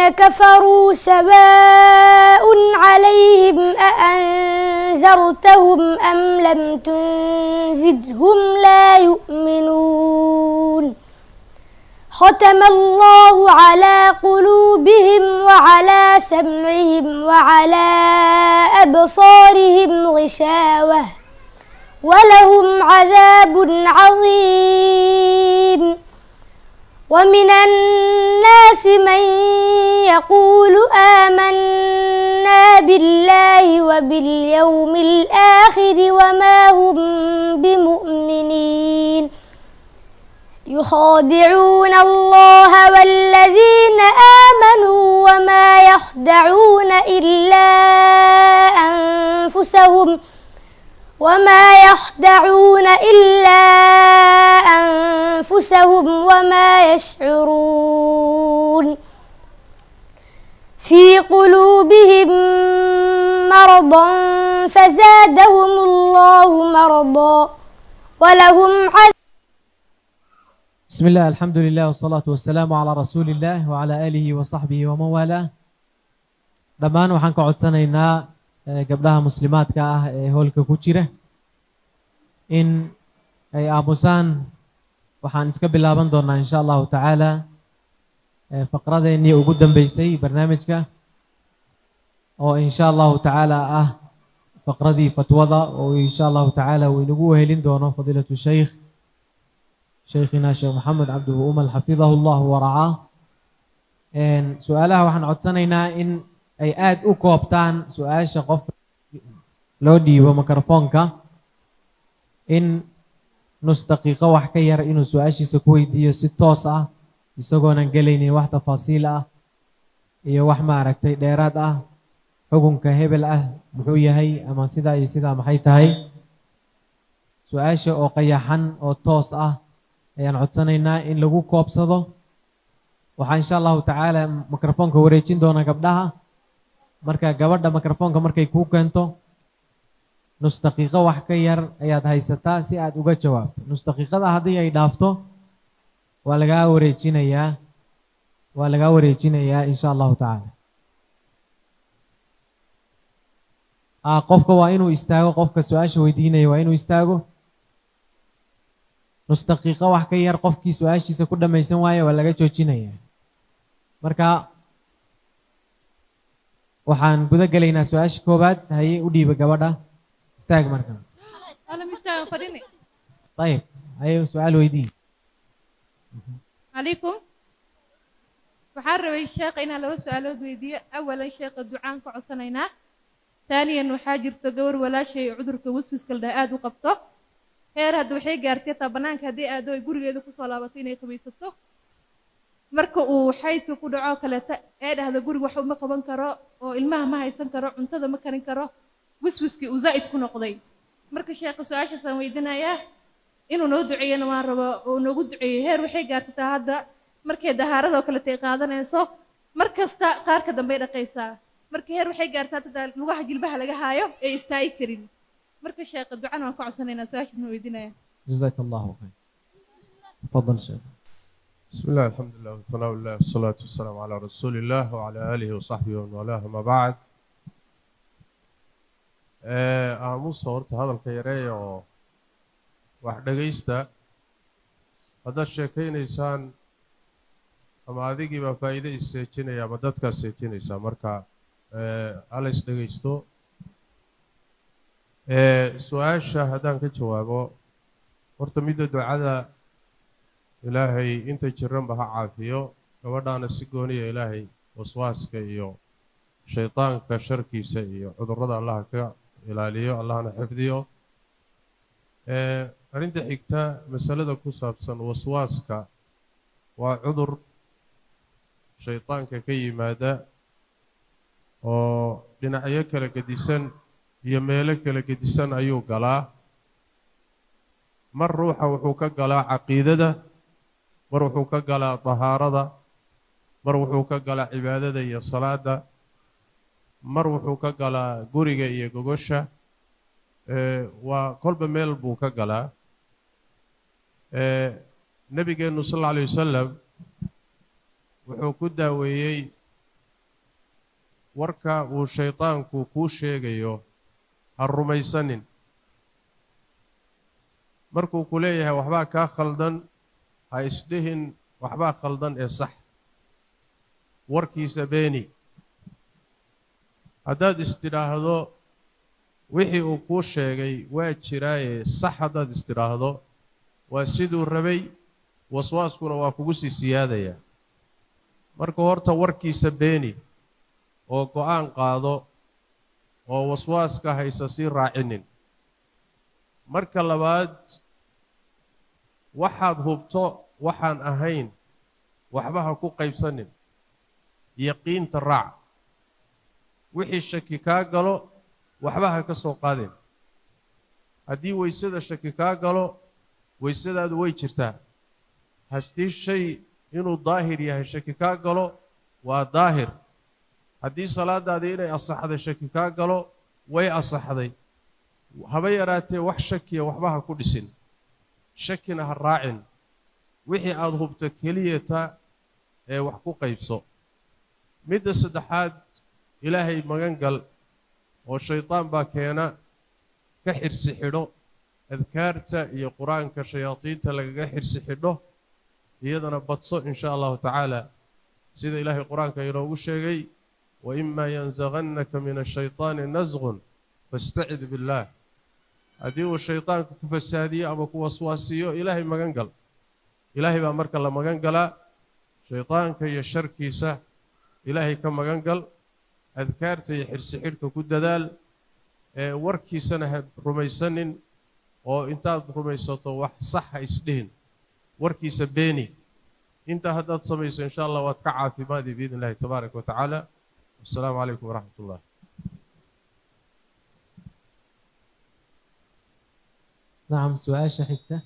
والذين كفروا سواء عليهم أأنذرتهم أم لم تنذرهم لا يؤمنون. ختم الله على قلوبهم وعلى سمعهم وعلى أبصارهم غشاوة ولهم عذاب عظيم. ومن الناس من يقول آمنا بالله وباليوم الآخر وما هم بمؤمنين. يخادعون الله والذين آمنوا وما يخدعون إلا أنفسهم وما يشعرون. في قلوبهم مرض فزادهم الله مرضا ولهم عذاب. بسم الله، الحمد لله، والصلاة والسلام على رسول الله وعلى آله وصحبه ومن والاه. Dhammaan waxaan ka codsanaynaa gabdhaha muslimaadka ah ee hoolka ku jira in ay aamusaan. Waxaan iska bilaaban doonaa insha Allahu tacaala faqradeennii ugu dambeysay barnaamijka, oo insha Allahu tacaala ah faqradii fatwada, oo insha Allahu tacaala uu inagu wehelin doono fadiilatu shaykh shaykhina Sheekh Maxamed Cabduhu Umal, xafidahu Allah waracaah. Su-aalaha waxaan codsanaynaa in ay aad u koobtaan. Su-aasha qofka loo dhiibo mikrofoonka in nus daqiiqo wax ka yar inuu su-aashiisa ku weydiiyo si toos ah, isagoonan gelaynin wax tafaasiil ah iyo wax maaragtay dheeraad ah, xukunka hebel ah muxuu yahay ama sidaa iyo sidaa maxay tahay. Su-aasha oo qayaxan oo toos ah ayaan codsanaynaa in lagu koobsado. Waxaa insha Allahu tacaala mikrofoonka wareejin doona gabdhaha. Marka gabadha mikrofoonka markay kuu keento, nus daqiiqo wax ka yar ayaad haysataa si aad uga jawaabto. Nus daqiiqada haddii ay dhaafto, waa lagaa wareejinayaa, waa lagaa wareejinayaa insha Allahu tacaala. Qofka waa inuu istaago, qofka su-aasha weydiinaya waa inuu istaago. Nus daqiiqo wax ka yar qofkii su-aashiisa ku dhammaysan waaye waa laga joojinayaa. Marka waxaan guda gelaynaa su-aasha koowaad. Haye, u dhiiba gabadha. Istaag marka. Ayib, haye, su-aal weydii. Calaykum. Waxaan rabay sheekha inaan laba su-aalood weydiiyo. Awalan, sheekha ducaan ka codsanaynaa. Taaniyan, waxaa jirto gabar walaashay cudurka waswiska la dhaha aada u qabto. Heer hadda waxay gaartay hataa bannaanka haddii aado ay gurigeeda kusoo laabato inay qabaysato. Marka uu xaydka ku dhaco kaleeta ee dhahda guriga wax uma qaban karo oo ilmaha ma haysan karo, cuntada ma karin karo, wiswiskii uu zaa'id ku noqday. Marka sheekha su-aashaasaan weydiinayaa, inuu noo duceeyana waan rabaa oo noogu duceeyey. Heer waxay gaartataa hadda markay dahaaradoo kaleta ay qaadanayso, mar kasta qaarka dambey dhaqaysaa. Marka heer waxay gaartaa hadda lugaha jilbaha laga haayo ee istaagi karin. Marka sheekha ducana waan ka codsanaynaa, su-aashaasna weydiinaya. جزاك الله خير، تفضل شيخ. بسم الله، الحمد لله، والثناء لله، والصلاة والسلام على رسول الله وعلى آله وصحبه ومن والاه، ما بعد. Aamusa horta, hadalka yareeya oo wax dhegaysta. Haddaad sheekaynaysaan, ama adigii baa faa'iide isseejinaya ama dadkaa seejinaysaa. Marka hala is dhegaysto. Su-aasha haddaan ka jawaabo, horta midda ducada, Ilaahay inta jiranba ha caafiyo, gabadhaana si gooniya Ilaahay waswaaska iyo shaydaanka sharkiisa iyo cudurrada Allaha ka ilaaliyo, Allahna xifdiyo. Arrinta xigta, masalada ku saabsan waswaaska, waa cudur shaydaanka ka yimaada oo dhinacyo kala gedisan iyo meelo kala gedisan ayuu galaa. Mar ruuxa wuxuu ka galaa caqiidada, mar wuxuu ka galaa dahaarada, mar wuxuu ka galaa cibaadada iyo salaada, mar wuxuu ka galaa guriga iyo gogosha. Waa kolba meel buu ka galaa. Nebigeennu sal alla alayh wasalam wuxuu ku daaweeyey Warka uu shaydaanku kuu sheegayo ha rumaysanin. Markuu ku leeyahay waxbaa kaa khaldan, ha isdhihin waxbaa khaldan ee sax, warkiisa beeni. Haddaad istidhaahdo wixii uu kuu sheegay waa jiraaye sax, haddaad istidhaahdo waa siduu rabay, waswaaskuna waa kugu sii siyaadayaa. Marka horta warkiisa beeni oo go'aan qaado oo waswaaska haysa sii raacinin. Marka labaad, waxaad hubto waxaan ahayn waxba ha ku qaybsanin, yaqiinta raac. Wixii shaki kaa galo waxba ha ka soo qaadin. Haddii weysada shaki kaa galo, weysadaadu way jirtaa. Haddii shay inuu daahir yahay shaki kaa galo, waa daahir. Haddii salaadaadii inay asaxday shaki kaa galo, way asaxday. Haba yaraatee wax shakiya waxba ha ku dhisin, shakina ha raacin. Wixii aada hubto keliyata ee wax ku qaybso. Midda saddexaad, Ilaahay magan gal oo shaydaan baa keena, ka xirsi xidho adkaarta iyo qur-aanka shayaadiinta lagaga xirsi xidho, iyadana badso in shaa Allahu tacaala. Sida Ilaahay qur-aanka inoogu sheegay, وإما ينزغنك من الشيطان نزغ فاستعذ بالله. Haddii uu shaydaanku ku fasaadiyo ama ku waswaasiyo, Ilaahay magan gal. Ilaahay baa marka la magan galaa shaydaanka iyo sharkiisa. Ilaahay ka magan gal, adkaarta iyo xirsi xidhka ku dadaal, ee warkiisana ha rumaysanin, oo intaad rumaysato wax sax ha isdhihin, warkiisa beeni. Intaa haddaad samayso, insha Allah waad ka caafimaadi biidni illahi tabaaraka wa tacaala. Wassalaamu calaykum waraxmat ullah. Nacam, su-aasha xigta.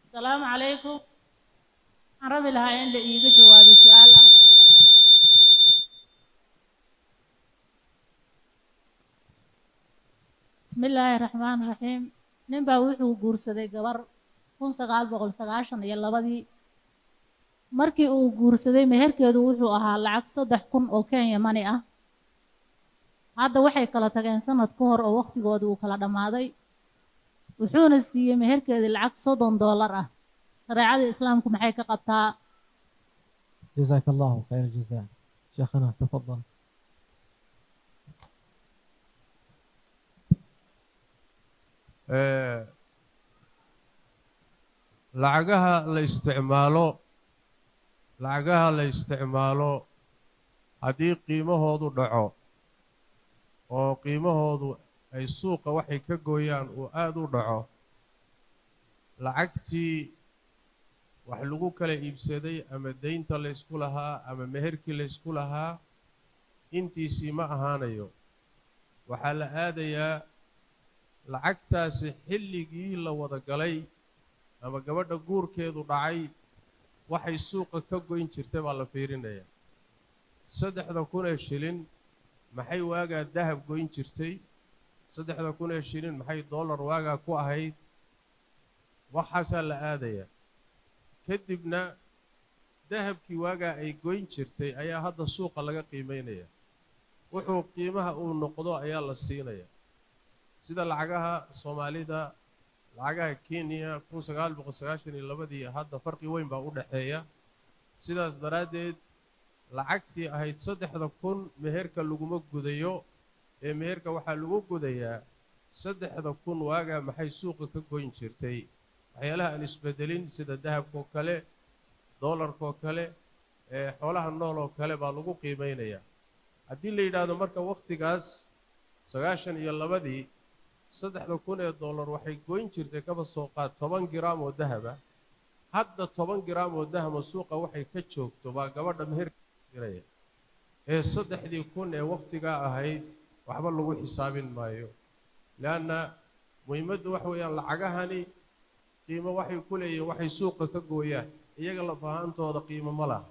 Asalaamu calaykum. Waxaan rabi lahaa in la iiga jawaabo su-aal ah. Bismi illaahi raxmaan raxiim. Ninbaa wuxuu guursaday gabar 1992-dii. Markii uu guursaday, meherkeedu wuxuu ahaa lacag 3000 oo Kenya money ah. Hadda waxay kala tageen sanad ka hor oo waqtigooda uu kala dhammaaday, wuxuuna siiyey meherkeedii lacag $30 ah. Shareecada Islaamku maxay ka qabtaa? جزاك الله خير الجزاء. شيخنا تفضل. Lacagaha la isticmaalo, lacagaha la isticmaalo haddii qiimahoodu dhaco oo qiimahoodu ay suuqa waxay ka gooyaan uu aada u dhaco, lacagtii wax lagu kala iibsaday ama deynta laysku lahaa ama meherkii laysku lahaa intiisii ma ahaanayo. Waxaa la aadayaa lacagtaasi xilligii la wada galay ama gabadha guurkeedu dhacay waxay suuqa ka goyn jirtay baa la fiirinayaa. 3000 ee shilin maxay waagaa dahab goyn jirtay? 3000 ee shilin maxay dollar waagaa ku ahayd? Waxaasaa la aadayaa. Kadibna dahabkii waagaa ay goyn jirtay ayaa hadda suuqa laga qiimeynaya. Wuxuu qiimaha uu noqdo ayaa la siinaya. Sida lacagaha Soomaalida, lacagaha Kenya 1992-dii hadda farqi weyn baa u dhexeeya. Sidaas daraaddeed lacagtii ahayd 3000 meherka laguma gudayo, ee meherka waxaa lagu gudayaa 3000 waagaa maxay suuqa ka goyn jirtay. Waxyaalaha aan isbedelin sida dahabkoo kale, doolarkoo kale, ee xoolaha nool oo kale baa lagu qiimeynayaa. Haddii la yidhaahdo marka wakhtigaas 92-dii 3000 ee dollar waxay goyn jirtay, kaba soo qaad, 10 giraam oo dahaba, hadda 10 giraam oo dahaba suuqa waxay ka joogto baa gabadha meherka, ee 3000 ee wakhtigaa ahayd waxba lagu xisaabin maayo. Leanna muhiimaddu waxa weeyaan lacagahani qiimo waxay ku leeyihiin waxay suuqa ka gooyaan. Iyaga laf ahaantooda qiimo ma laha,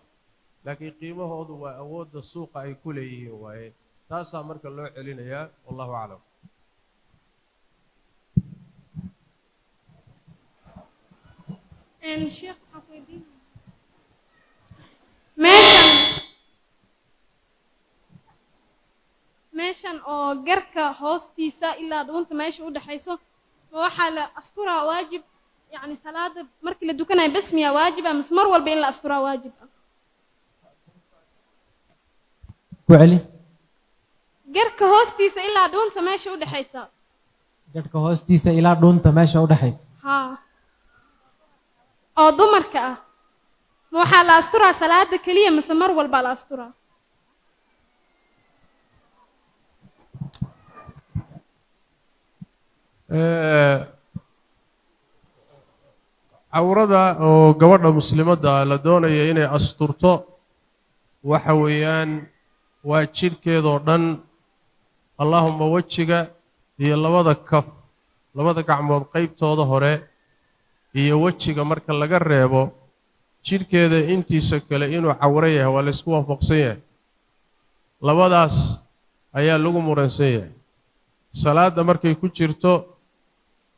laakiin qiimahoodu waa awoodda suuqa ay ku leeyihiin waaye. Taasaa marka loo celinayaa. Wallahu aclam. Sheekh, waxaan ku weydiin meeshan oo garka hoostiisa ilaa dhuunta meesha u dhexayso, ma waxaa la asturaa waajib, yacni salaada markii la dukanayo bes miyaa waajib ah, mise mar walba in la asturaa waajib ah? Ku celi. Garka hoostiisa ilaa dhuunta meesha u dhexaysa. Garhka hoostiisa ilaa dhuunta meesha u dhexaysa. Haa, oo dumarka ah, ma waxaa la asturaa salaada keliya mise mar walbaa la asturaa? Cawrada oo gabadha muslimadda la doonaya inay asturto waxa weeyaan waa jidhkeedoo dhan, allaahumma wejiga iyo labada kaf, labada gacmood qaybtooda hore iyo wejiga marka laga reebo, jidhkeeda intiisa kale inuu cawro yahay waa la isku waafaqsan yahay. Labadaas ayaa lagu muransan yahay, salaadda markay ku jirto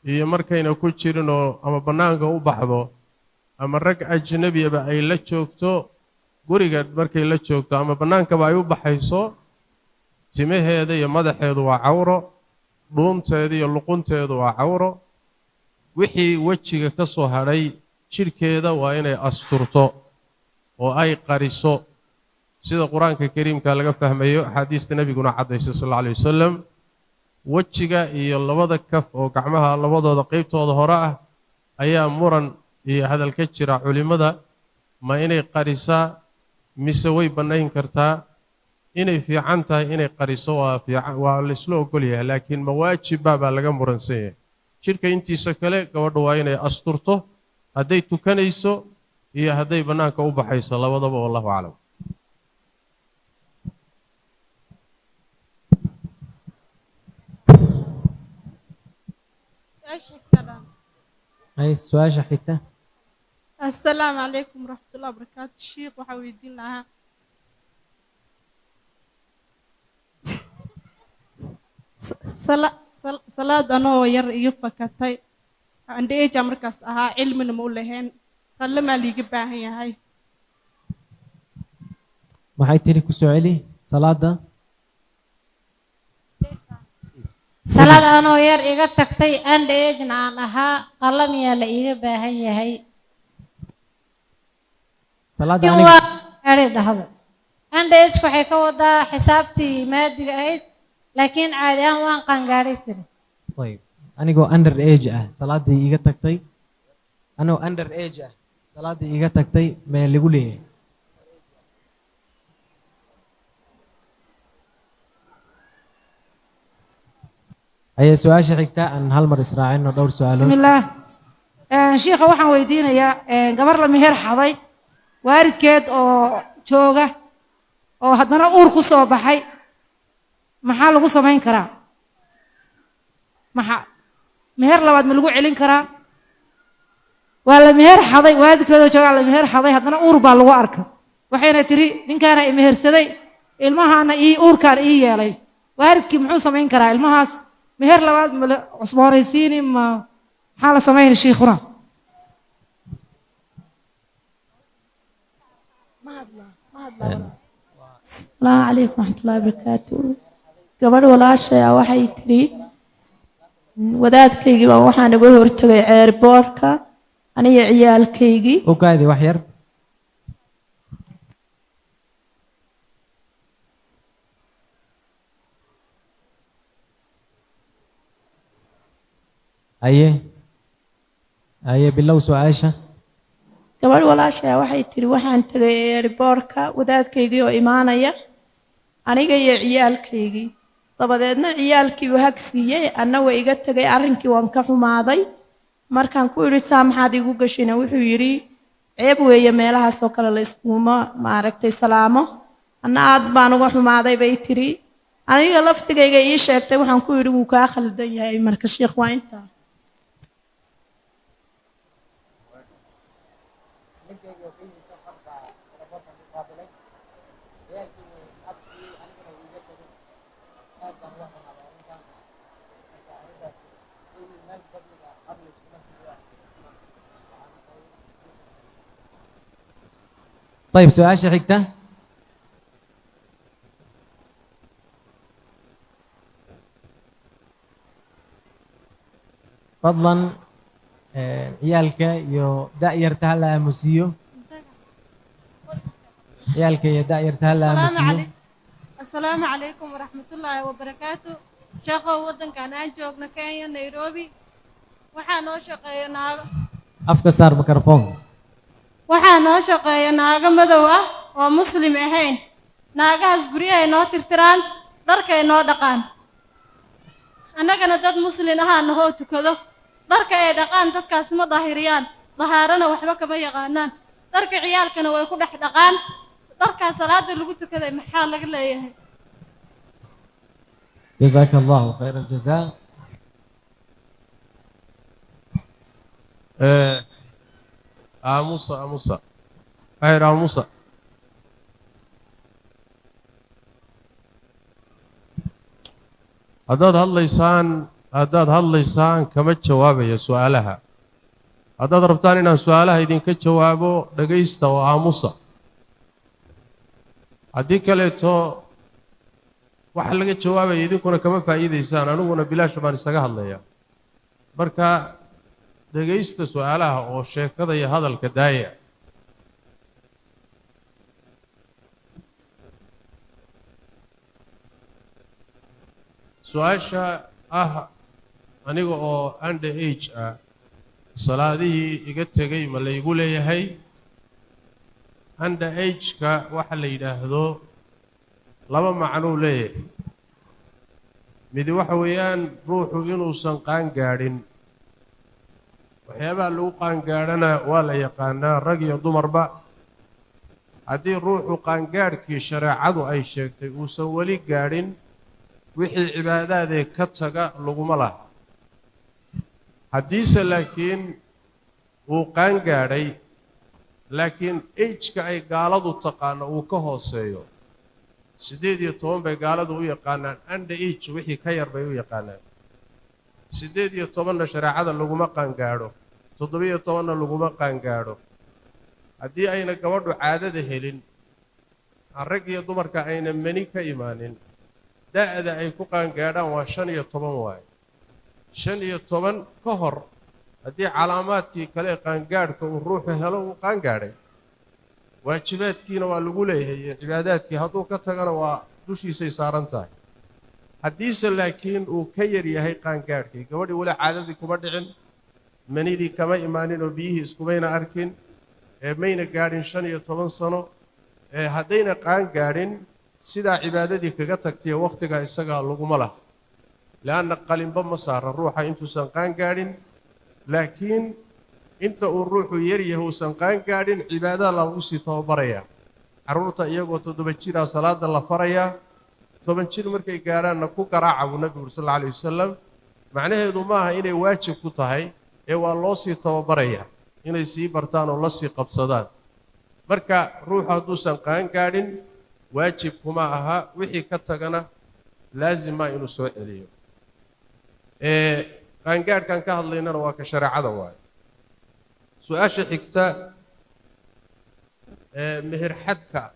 iyo markayna ku jirinoo ama bannaanka u baxdo ama rag ajnabiyaba ay la joogto, guriga markay la joogto ama bannaankaba ay u baxayso, timaheeda iyo madaxeedu waa cawro, dhuunteeda iyo luqunteedu waa cawro. Wixii wejiga ka soo hadhay jidhkeeda waa inay asturto oo ay qariso, sida Qur-aanka Kariimka laga fahmayo, axaadiista Nebiguna caddaysay sal alla alay wasalam. Wejiga iyo labada kaf oo gacmaha labadooda qaybtooda hore ah ayaa muran iyo hadal ka jira culimmada, ma inay qarisaa mise way bannayn kartaa? Inay fiican tahay inay qariso waa fiican, waa laysla ogol yahay, laakiin ma waajibba baa laga muransan yahay. Jidhka intiisa kale gabadhu waa inay asturto hadday tukanayso iyo hadday bannaanka u baxayso labadaba. Wallahu aclam. Hay, su-aasha xigta. Assalaamu calaykum waraxmatullahi wabarakaatu. Shiikh, waxaa weydiin lahaa salaad anoo yar iga fakatay, andheeja markaas ahaa, cilmina ma u lahayn, qallamaa liiga baahan yahay? Maxay tiri? Ku soo celi salaada. Salaad anoo yar iga tagtay, underage-na aan ahaa, qalamiyaa la iiga baahan yahay? Salaada in aniga waa gaadhay dhahdo underage waxay ka wadaa xisaabtii maadiga ahayd, laakiin caadi ahaan waan qaangaadhay tiri. Ayib, anigoo under age ah salaadii iga tagtay, anoo under age ah salaadii iga tagtay, mee lagu leeyahay? Aye, su-aasha xigta, aan hal mar israacino dhowr su-aalood. Bismillaah. Shiikha waxaan weydiinayaa gabar la meher xaday waalidkeed oo jooga oo haddana uur ku soo baxay, maxaa lagu samayn karaa? Maxaa meher labaad ma lagu celin karaa? Waa la meher xaday, waalidkeed oo joogaa la meher xaday, haddana uur baa lagu arka. Waxayna tiri ninkaana i mehersaday, ilmahaana ii uurkaan ii yeelay. Waalidkii muxuu samayn karaa? Ilmahaas meher labaad ma la cusboonaysiini? Ma maxaa la samayni, shiikhuna? Asalaamu calaykum waraxmatullaahi wabarakaatu. Gabadh walaashay ah waxay tiri wadaadkaygii baa waxaan uga hortagay ceerboorka aniga ciyaalkaygii. U kaadi wax yar. Aye, aye, bilow su-aasha. Gabadh walaashay ah waxay tiri waxaan tegay eerboorka wadaadkaygii oo imaanaya aniga iyo ciyaalkaygii, dabadeedna ciyaalkii uu hag siiyey, anna way iga tegay. Arrinkii waan ka xumaaday. Markaan ku idhi saa maxaad igu gashayna, wuxuu yidhi ceeb weeye meelahaas oo kale la iskuma maaragtay salaamo. Anna aad baan uga xumaaday bay tiri. Aniga laftigayga ii sheegtay, waxaan ku yidhi wuu kaa khaldan yahay. Marka shiikh, waa intaa. Ayib, su-aasha xigta. Fadlan, ciyaalka iyo da'yarta ha la aamusiiyo. Ciyaalka iyo da'yarta ha la aamusiiyo. Asalaamu calaykum waraxmatullaahi wabarakaatu. Sheekhow, waddankan aan joogno, Kenya, Nairobi, waxaa noo shaqeeya naago. Afka saar mikrofoonka. Waxaa noo shaqeeya naago madow ah oo Muslim ahayn. Naagahaas guryahay noo tirtiraan, dharkay noo dhaqaan. Annagana dad Muslin ahaa nahoo tukado. Dharka ay dhaqaan dadkaas ma daahiriyaan, dahaarana waxba kama yaqaanaan. Dharka ciyaalkana way ku dhex dhaqaan. Dharkaa salaada lagu tukaday maxaa laga leeyahay? Jazaaka Allahu khayr aljazaa. Aamusa, aamusa, khayr, aamusa. Haddaad hadlaysaan kama jawaabaya su-aalaha. Haddaad rabtaan inaan su-aalaha idinka jawaabo, dhegaysta oo aamusa. Haddii kaleeto waxa laga jawaabaya idinkuna kama faa'iidaysaan, aniguna bilaash baan isaga hadlayaa. Marka dhegaysta su-aalaha oo sheekada iyo hadalka daaya. Su-aasha ah, aniga oo under age ah salaadihii iga tegay ma laygu leeyahay? Under age-ka waxa la yidhaahdo laba macnuu leeyahay. Midi waxa weeyaan ruuxu inuusan qaan gaadhin. Waxyaabaha lagu qaangaadhana waa la yaqaanaa, rag iyo dumarba. Haddii ruuxu qaangaadhkii shareecadu ay sheegtay uusan weli gaadhin, wixii cibaadaadee ka taga laguma laha. Haddiise laakiin uu qaangaadhay, laakiin age-ka ay gaaladu taqaano uu ka hooseeyo, 18 bay gaaladu u yaqaanaan under age, wixii ka yar bay u yaqaanaan. 18-na shareecada laguma qaangaadho, 17-na laguma qaangaadho. Haddii ayna gabadhu caadada helin, rag iyo dumarka ayna mani ka imaanin, da'da ay ku qaangaadhaan waa 15 waaye. 15 ka hor haddii calaamaadkii kale ee qaangaadhka uu ruuxu helo, uu qaangaadhay, waajibaadkiina waa lagu leeyahay iyo cibaadaadkii. Hadduu ka tagana waa dushiisay saaran tahay. Haddiise laakiin uu ka yar yahay qaangaadhkii, gabadhii weli caadadii kuma dhicin, manidii kama imaanin oo biyihii iskumayna arkin, ee mayna gaadhin 15 sano, ee haddayna qaangaadhin, sidaa cibaadadii kaga tagtay wakhtigaa isagaa laguma laha, leanna qalinba ma saara ruuxa intuusan qaangaadhin. Laakiin inta uu ruuxu yar yahay uusan qaangaadhin, cibaadada lagu sii tababarayaa. Carruurta iyagoo 7 jiraa salaada la farayaa. 10 jir markay gaadhaanna ku garaaca, buu Nabigu uri sal alla alayh wasalam. Macnaheedu maaha inay waajib ku tahay, ee waa loo sii tababarayaa inay sii bartaan oo la sii qabsadaan. Marka ruuxu hadduusan qaangaadhin waajib kuma aha, wixii ka tagana laazima inuu soo celiyo. Qaangaadhkan ka hadlaynana waa ka shareecada waayo. Su-aasha xigta, meher xadka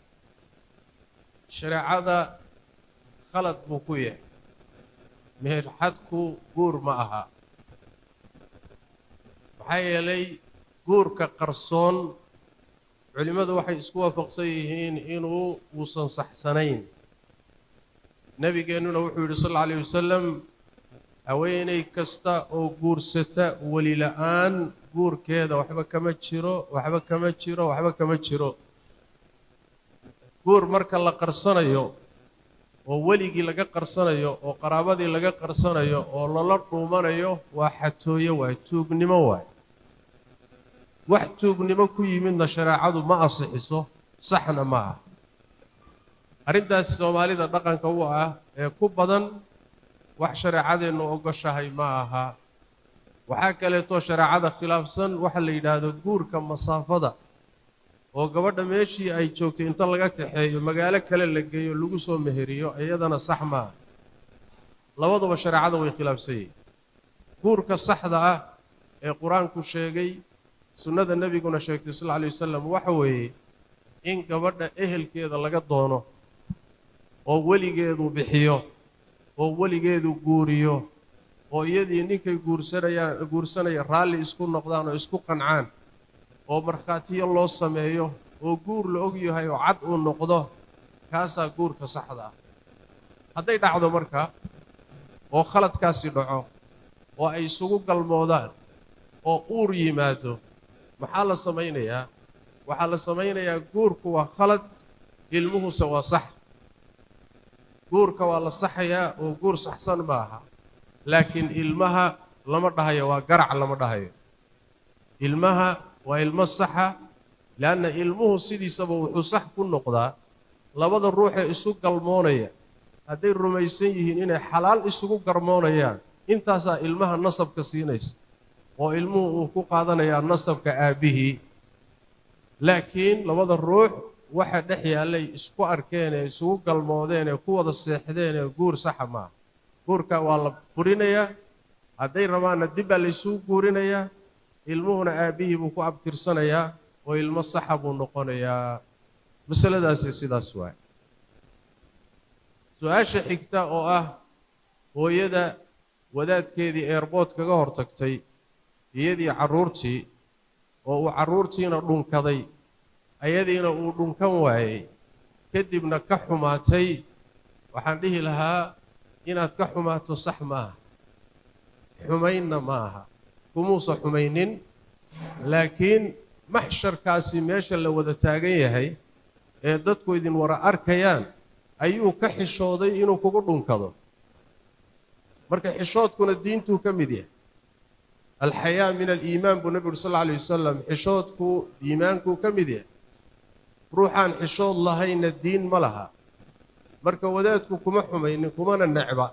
shareecada khalad buu ku yahay. Meher xadku guur ma aha, maxaa yeelay guurka qarsoon culimmadu waxay isku waafaqsan yihiin inuu uusan saxsanayn. Nebigeennuna wuxuu yidhi sal alla alayh wasalam, haweeney kasta oo guursata weli la'aan, guurkeeda waxba kama jiro, waxba kama jiro, waxba kama jiro. Guur marka la qarsanayo oo weligii laga qarsanayo oo qaraabadii laga qarsanayo oo lala dhuumanayo, waa xatooyo waay, tuugnimo waay. Wax tuugnimo ku yimidna shareecadu ma asixiso, saxna ma aha. Arrintaas Soomaalida dhaqanka u ah ee ku badan wax shareecadeennu ogoshahay ma aha. Waxaa kaleetoo shareecada khilaafsan waxa la yidhaahdo guurka masaafada, oo gabadha meeshii ay joogtay inta laga kaxeeyo magaalo kale la geeyo lagu soo meheriyo, iyadana sax maaha. Labaduba shareecada way khilaafsan yihiin. Guurka saxda ah ee Qur-aanku sheegay, sunnada Nebiguna sheegtay sal alla alay wasalam, waxa weeye In gabadha ehelkeeda laga doono oo weligeedu bixiyo oo weligeedu guuriyo oo iyadii ninkay guursanayaan guursanaya raalli isku noqdaan oo isku qancaan oo markhaatiyo loo sameeyo oo guur la og yahay oo cad uu noqdo, kaasaa guurka saxda ah. Hadday dhacdo marka oo khaladkaasi dhaco oo ay isugu galmoodaan oo uur yimaado, maxaa la samaynayaa? Waxaa la samaynayaa, guurku waa khalad, ilmuhuse waa sax. Guurka waa la saxayaa oo guur saxsan ma aha, laakiin ilmaha lama dhahayo waa garac, lama dhahayo. Ilmaha waa ilmo saxa, leanna ilmuhu sidiisaba wuxuu sax ku noqdaa labada ruuxee isu galmoonaya hadday rumaysan yihiin inay xalaal isugu garmoonayaan. Intaasaa ilmaha nasabka siinaysa oo ilmuhu uu ku qaadanayaa nasabka aabbihii. Laakiin labada ruux waxa dhex yaallay isku arkeen ee isugu galmoodeen ee ku wada seexdeen ee guur saxa maaha. Guurka waa la burinayaa, hadday rabaanna dib baa la isugu guurinayaa, ilmuhuna aabbihii buu ku abtirsanayaa oo ilmo saxa buu noqonayaa. Masaladaasi sidaas waay. Su-aasha xigta oo ah hooyada wadaadkeedii airport kaga hortagtay iyadii carruurtii oo uu carruurtiina dhunkaday, ayadiina uu dhunkan waayey, kadibna ka xumaatay, waxaan dhihi lahaa inaad ka xumaato sax maaha, xumaynna ma aha, kumuusa xumaynin. Laakiin maxsharkaasi meesha la wada taagan yahay ee dadku idin wara arkayaan ayuu ka xishooday inuu kugu dhunkado. Marka xishoodkuna diintuu ka mid yahay. Alxayaa min aliimaan buu nebigu uri sal alla alayh wasalam. Xishoodku iimaankuu ka mid yahay. Ruuxaan xishood lahayna diin ma laha. Marka wadaadku kuma xumaynin, kumana necba,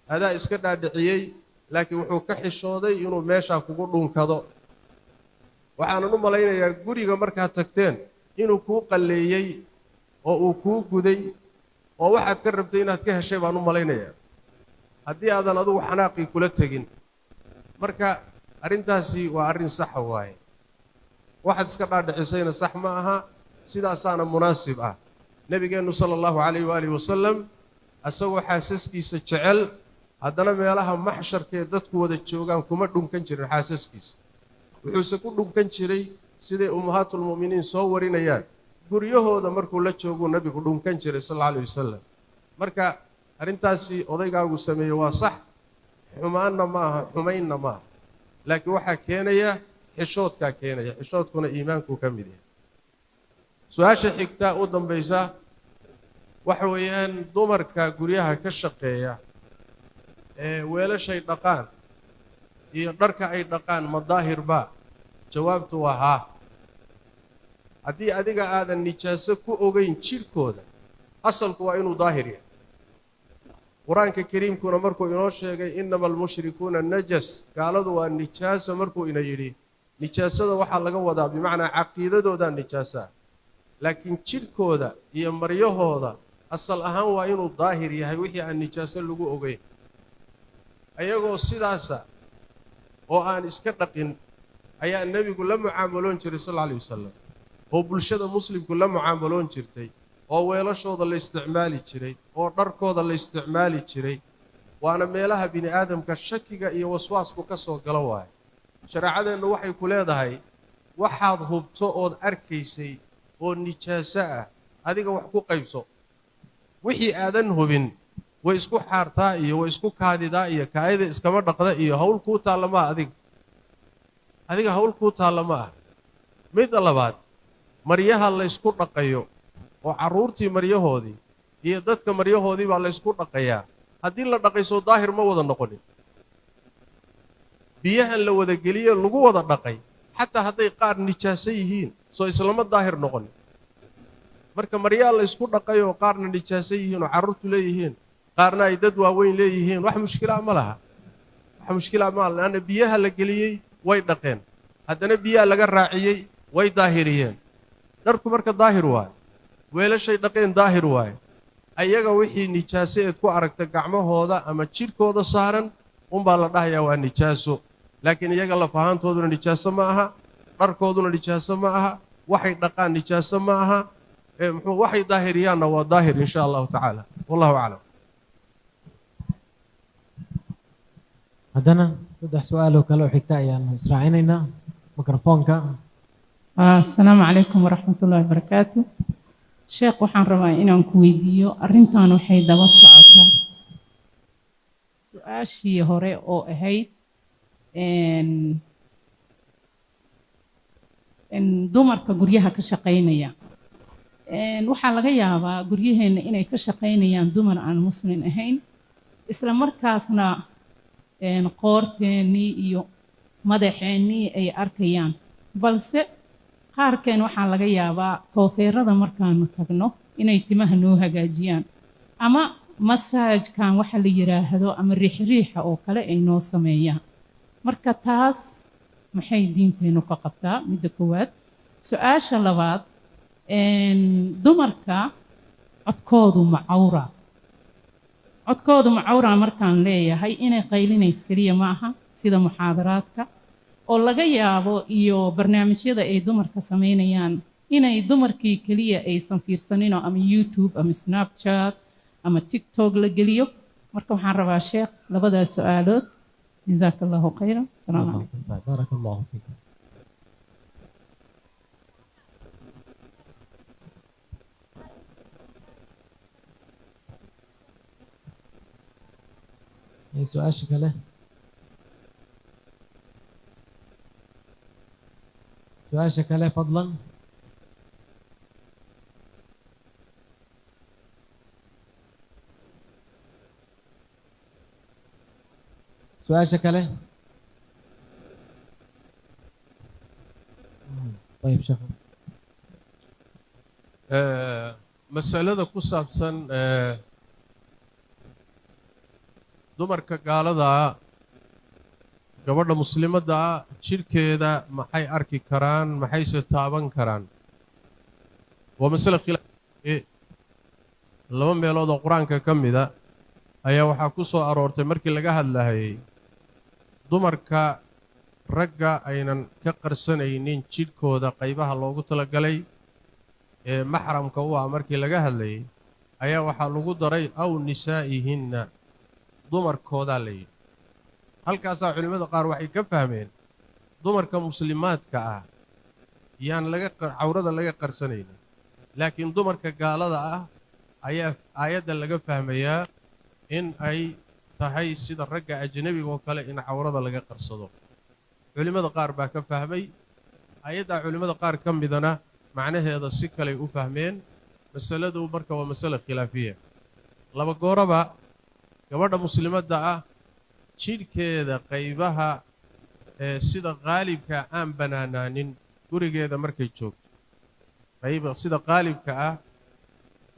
adaa iska dhaadhiciyey, laakiin wuxuu ka xishooday inuu meeshaa kugu dhunkado. Waxaanan u malaynayaa guriga markaad tagteen inuu kuu qalleeyey oo uu kuu guday oo waxaad ka rabtay inaad ka heshay baan u malaynayaa, haddii aadan adugu xanaaqii kula tegin. Marka arrintaasi waa arrin saxa waaye, waxaad iska dhaadhicisayna sax ma aha, sidaasaana munaasib ah. Nebigeennu sala allahu calayh waaalih wasalam isagoo xaasaskiisa jecel, haddana meelaha maxsharkee dadku wada joogaan kuma dhunkan jirin xaasaskiisa. Wuxuuse ku dhunkan jiray, siday ummahaatulmu'miniin soo warinayaan, guryahooda markuu la jooguu nebigu dhunkan jiray sal alla alayh wasalam. Marka arrintaasi odaygaagu sameeyey waa sax, xumaanna ma aha, xumaynna ma aha, laakiin waxaa keenaya xishoodkaa keenaya, xishoodkuna iimaankuu ka mid yahay. Su-aasha xigtaa u dambaysa waxa weeyaan dumarka guryaha ka shaqeeya ee weelashay dhaqaan iyo dharka ay dhaqaan ma daahir baa? Jawaabtu waa haa. Haddii adiga aadan nijaaso ku ogeyn jidhkooda, asalku waa inuu daahir yahay. Qur-aanka kariimkuna markuu inoo sheegay innama almushrikuuna najas, gaaladu waa nijaasa, markuu ina yidhi, nijaasada waxaa laga wadaa bimacnaa caqiidadoodaa nijaasa ah, laakiin jidhkooda iyo maryahooda asal ahaan waa inuu daahir yahay wixii aan nijaaso lagu ogeyn. Ayagoo sidaasa oo aan iska dhaqin ayaa nebigu la mucaamaloon jiray sal alla alayh wasalam, oo bulshada muslimku la mucaamaloon jirtay, oo weelashooda la isticmaali jiray, oo dharkooda la isticmaali jiray. Waana meelaha bini aadamka shakiga iyo waswaasku ka soo galo waayo. Shareecadeennu waxay ku leedahay waxaad hubto ood arkaysay oo nijaaso ah adiga wax ku qaybso. Wixii aadan hubin way isku xaartaa iyo way isku kaadidaa iyo kaadida iskama dhaqda iyo hawl kuu taalla maa adiga, adiga hawl kuu taalla ma ah. Midda labaad, maryaha laysku dhaqayo oo carruurtii maryahoodii iyo dadka maryahoodii baa laysku dhaqayaa, haddii la dhaqaysoo daahir ma wada noqonin. Biyahan la wada geliye lagu wada dhaqay, xataa hadday qaar nijaaso yihiin, soo islama daahir noqonin. Marka maryaha laysku dhaqay oo qaarna nijaaso yihiin oo carruurtu leeyihiin, qaarna ay dad waaweyn leeyihiin, wax mushkilaa ma laha, wax mushkilaa ma laha, leanna biyaha la geliyey way dhaqeen, haddana biyaha laga raaciyey way daahiriyeen. Dharku marka daahir waayo, weelashay dhaqeen daahir waayo. Ayaga wixii nijaaso eed ku aragta gacmahooda ama jidhkooda saaran unbaa la dhahayaa waa nijaaso, laakiin iyaga laf ahaantooduna nijaaso ma aha, dharkooduna nijaaso ma aha, waxay dhaqaan nijaaso ma aha. Muxuu waxay daahiriyaanna waa daahir in sha Allahu tacaala, wallahu aclam. Haddana saddex su-aal oo kale oo xigta ayaanu israacinaynaa mikrofoonka. Asalaamu calaykum waraxmatullaahi wabarakaatu. Sheekh, waxaan rabaa inaan ku weydiiyo arrintan waxay daba socotaa su-aashii hore oo ahayd dumarka guryaha ka shaqaynaya. Waxaa laga yaabaa guryaheenna inay ka shaqaynayaan dumar aan muslim ahayn, isla markaasna qoorteennii iyo madaxeennii ay arkayaan, balse qaarkeen waxaa laga yaabaa koofeerada markaanu tagno inay timaha noo hagaajiyaan ama masaajkan waxa la yiraahdo ama riixriixa oo kale ay noo sameeyaan. Marka taas maxay diinteennu ka qabtaa? Midda koowaad. Su-aasha labaad, dumarka codkoodu ma cawra? Codkoodu ma cawra markaan leeyahay inay qaylinays keliya ma aha, sida muxaadaraadka oo laga yaabo iyo barnaamijyada ay dumarka sameynayaan inay dumarkii keliya aysan fiirsaninoo ama YouTube ama Snapchat ama TikTok la geliyo. Marka waxaan rabaa sheekh labadaas su-aalood. Jazaaka Allahu khayran, asalaamu calaykum. Baaraka Allahu fiikum. Su-aasha kale, su-aasha kale fadlan. Su-aasha kale. Ayib sheekh. Masalada ku saabsan dumarka gaalada, gabadha muslimadda jidhkeeda maxay arki karaan, maxayse taaban karaan, waa masale khilaaf. Laba meelood oo qur-aanka ka mida ayaa waxaa ku soo aroortay markii laga hadlahayay dumarka ragga aynan ka qarsanaynin jidhkooda qaybaha loogu talagalay ee maxramka u ah, markii laga hadlayay ayaa waxaa lagu daray aw nisaa'ihinna, dumarkoodaa la yidhi. Halkaasaa culimmada qaar waxay ka fahmeen dumarka muslimaadka ah yaan laga cawrada laga qarsanaynin, laakiin dumarka gaalada ah ayaa aayadda laga fahmayaa in ay tahay sida ragga ajnabiga oo kale in cawrada laga qarsado. Culimmada qaar baa ka fahmay aayaddaa, culimmada qaar ka midana macnaheeda si kaley u fahmeen. Masaladu marka waa masale khilaafiya. Laba gooraba gabadha muslimadda ah jidhkeeda qaybaha ee sida qaalibka aan bannaanaanin gurigeeda markay joogto, qayba sida qaalibka ah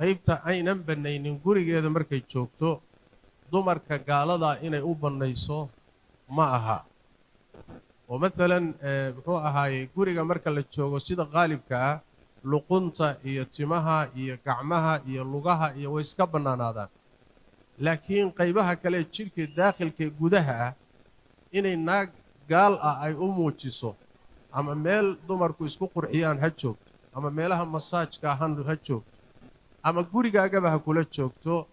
qaybta aynan bannaynin gurigeeda markay joogto, dumarka gaalada inay u bannayso ma aha. Oo maalan muxuu ahaayey, guriga marka la joogo sida qaalibka ah luqunta iyo timaha iyo gacmaha iyo lugaha iyo way iska bannaanaadaan, laakiin qaybaha kale jidhka daakhilka gudaha ah inay naag gaal ah ay u muujiso, ama meel dumarku isku qurxiyaan ha joogto, ama meelaha masaajka ha joogto, ama gurigaagaba ha kula joogto,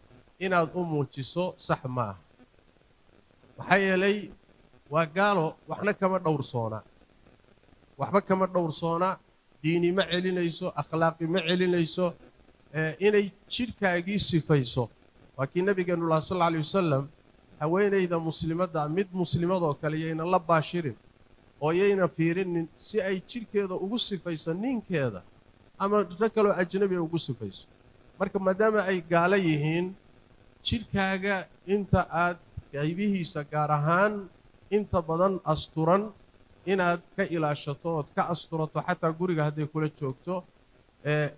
inaad u muujiso sax ma aha. Maxaa yeelay waa gaalo, waxna kama dhowrsoona, waxba kama dhowrsoona, diini ma celinayso, akhlaaqi ma celinayso inay jidhkaagii sifayso. Waa kii nabigeenu lahaa sal alla alay wasalam, haweenayda muslimadda mid muslimadoo kale yayna la baashirin oo yayna fiirinin si ay jidhkeeda ugu sifayso ninkeeda ama rag kaloo ajnabi ugu sifayso. Marka maadaama ay gaalo yihiin, jidhkaaga inta aad qaybihiisa gaar ahaan inta badan asturan inaad ka ilaashato ood ka asturato xataa guriga hadday kula joogto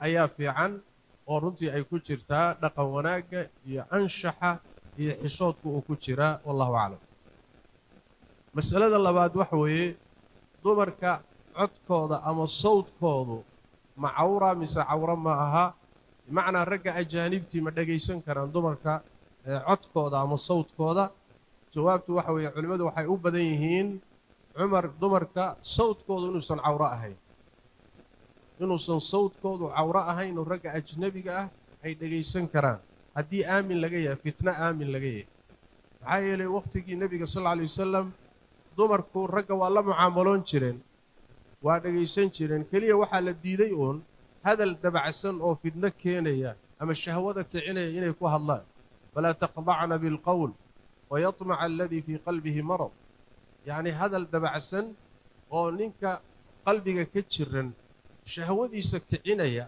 ayaa fiican, oo runtii ay ku jirtaa dhaqan wanaagga iyo anshaxa iyo xishoodku uu ku jiraa, wallahu aclam. Masalada labaad waxa weeye dumarka codkooda ama sawdkoodu ma cawra mise cawro ma aha? Bimacnaa ragga ajaanibtii ma dhagaysan karaan dumarka codkooda ama sawdkooda? Jawaabtu waxa weeye culimmadu waxay u badan yihiin cumar dumarka sawdkoodu inuusan cawro ahayn. Inuusan sawdkoodu cawro ahayn oo ragga ajnabiga ah ay dhegaysan karaan haddii aamin laga yahay, fitno aamin laga yahay. Maxaa yeelay waqtigii nebiga sal alla alay wasalam dumarku ragga waa la mucaamaloon jireen, waa dhegaysan jireen. Keliya waxaa la diiday uun hadal dabacsan oo fitno keenaya ama shahwada kicinaya inay ku hadlaan. Falaa taqdacna bilqowl wayatmaca aladii fii qalbihi marad. Yacni hadal dabacsan oo ninka qalbiga ka jiran shahwadiisa kicinaya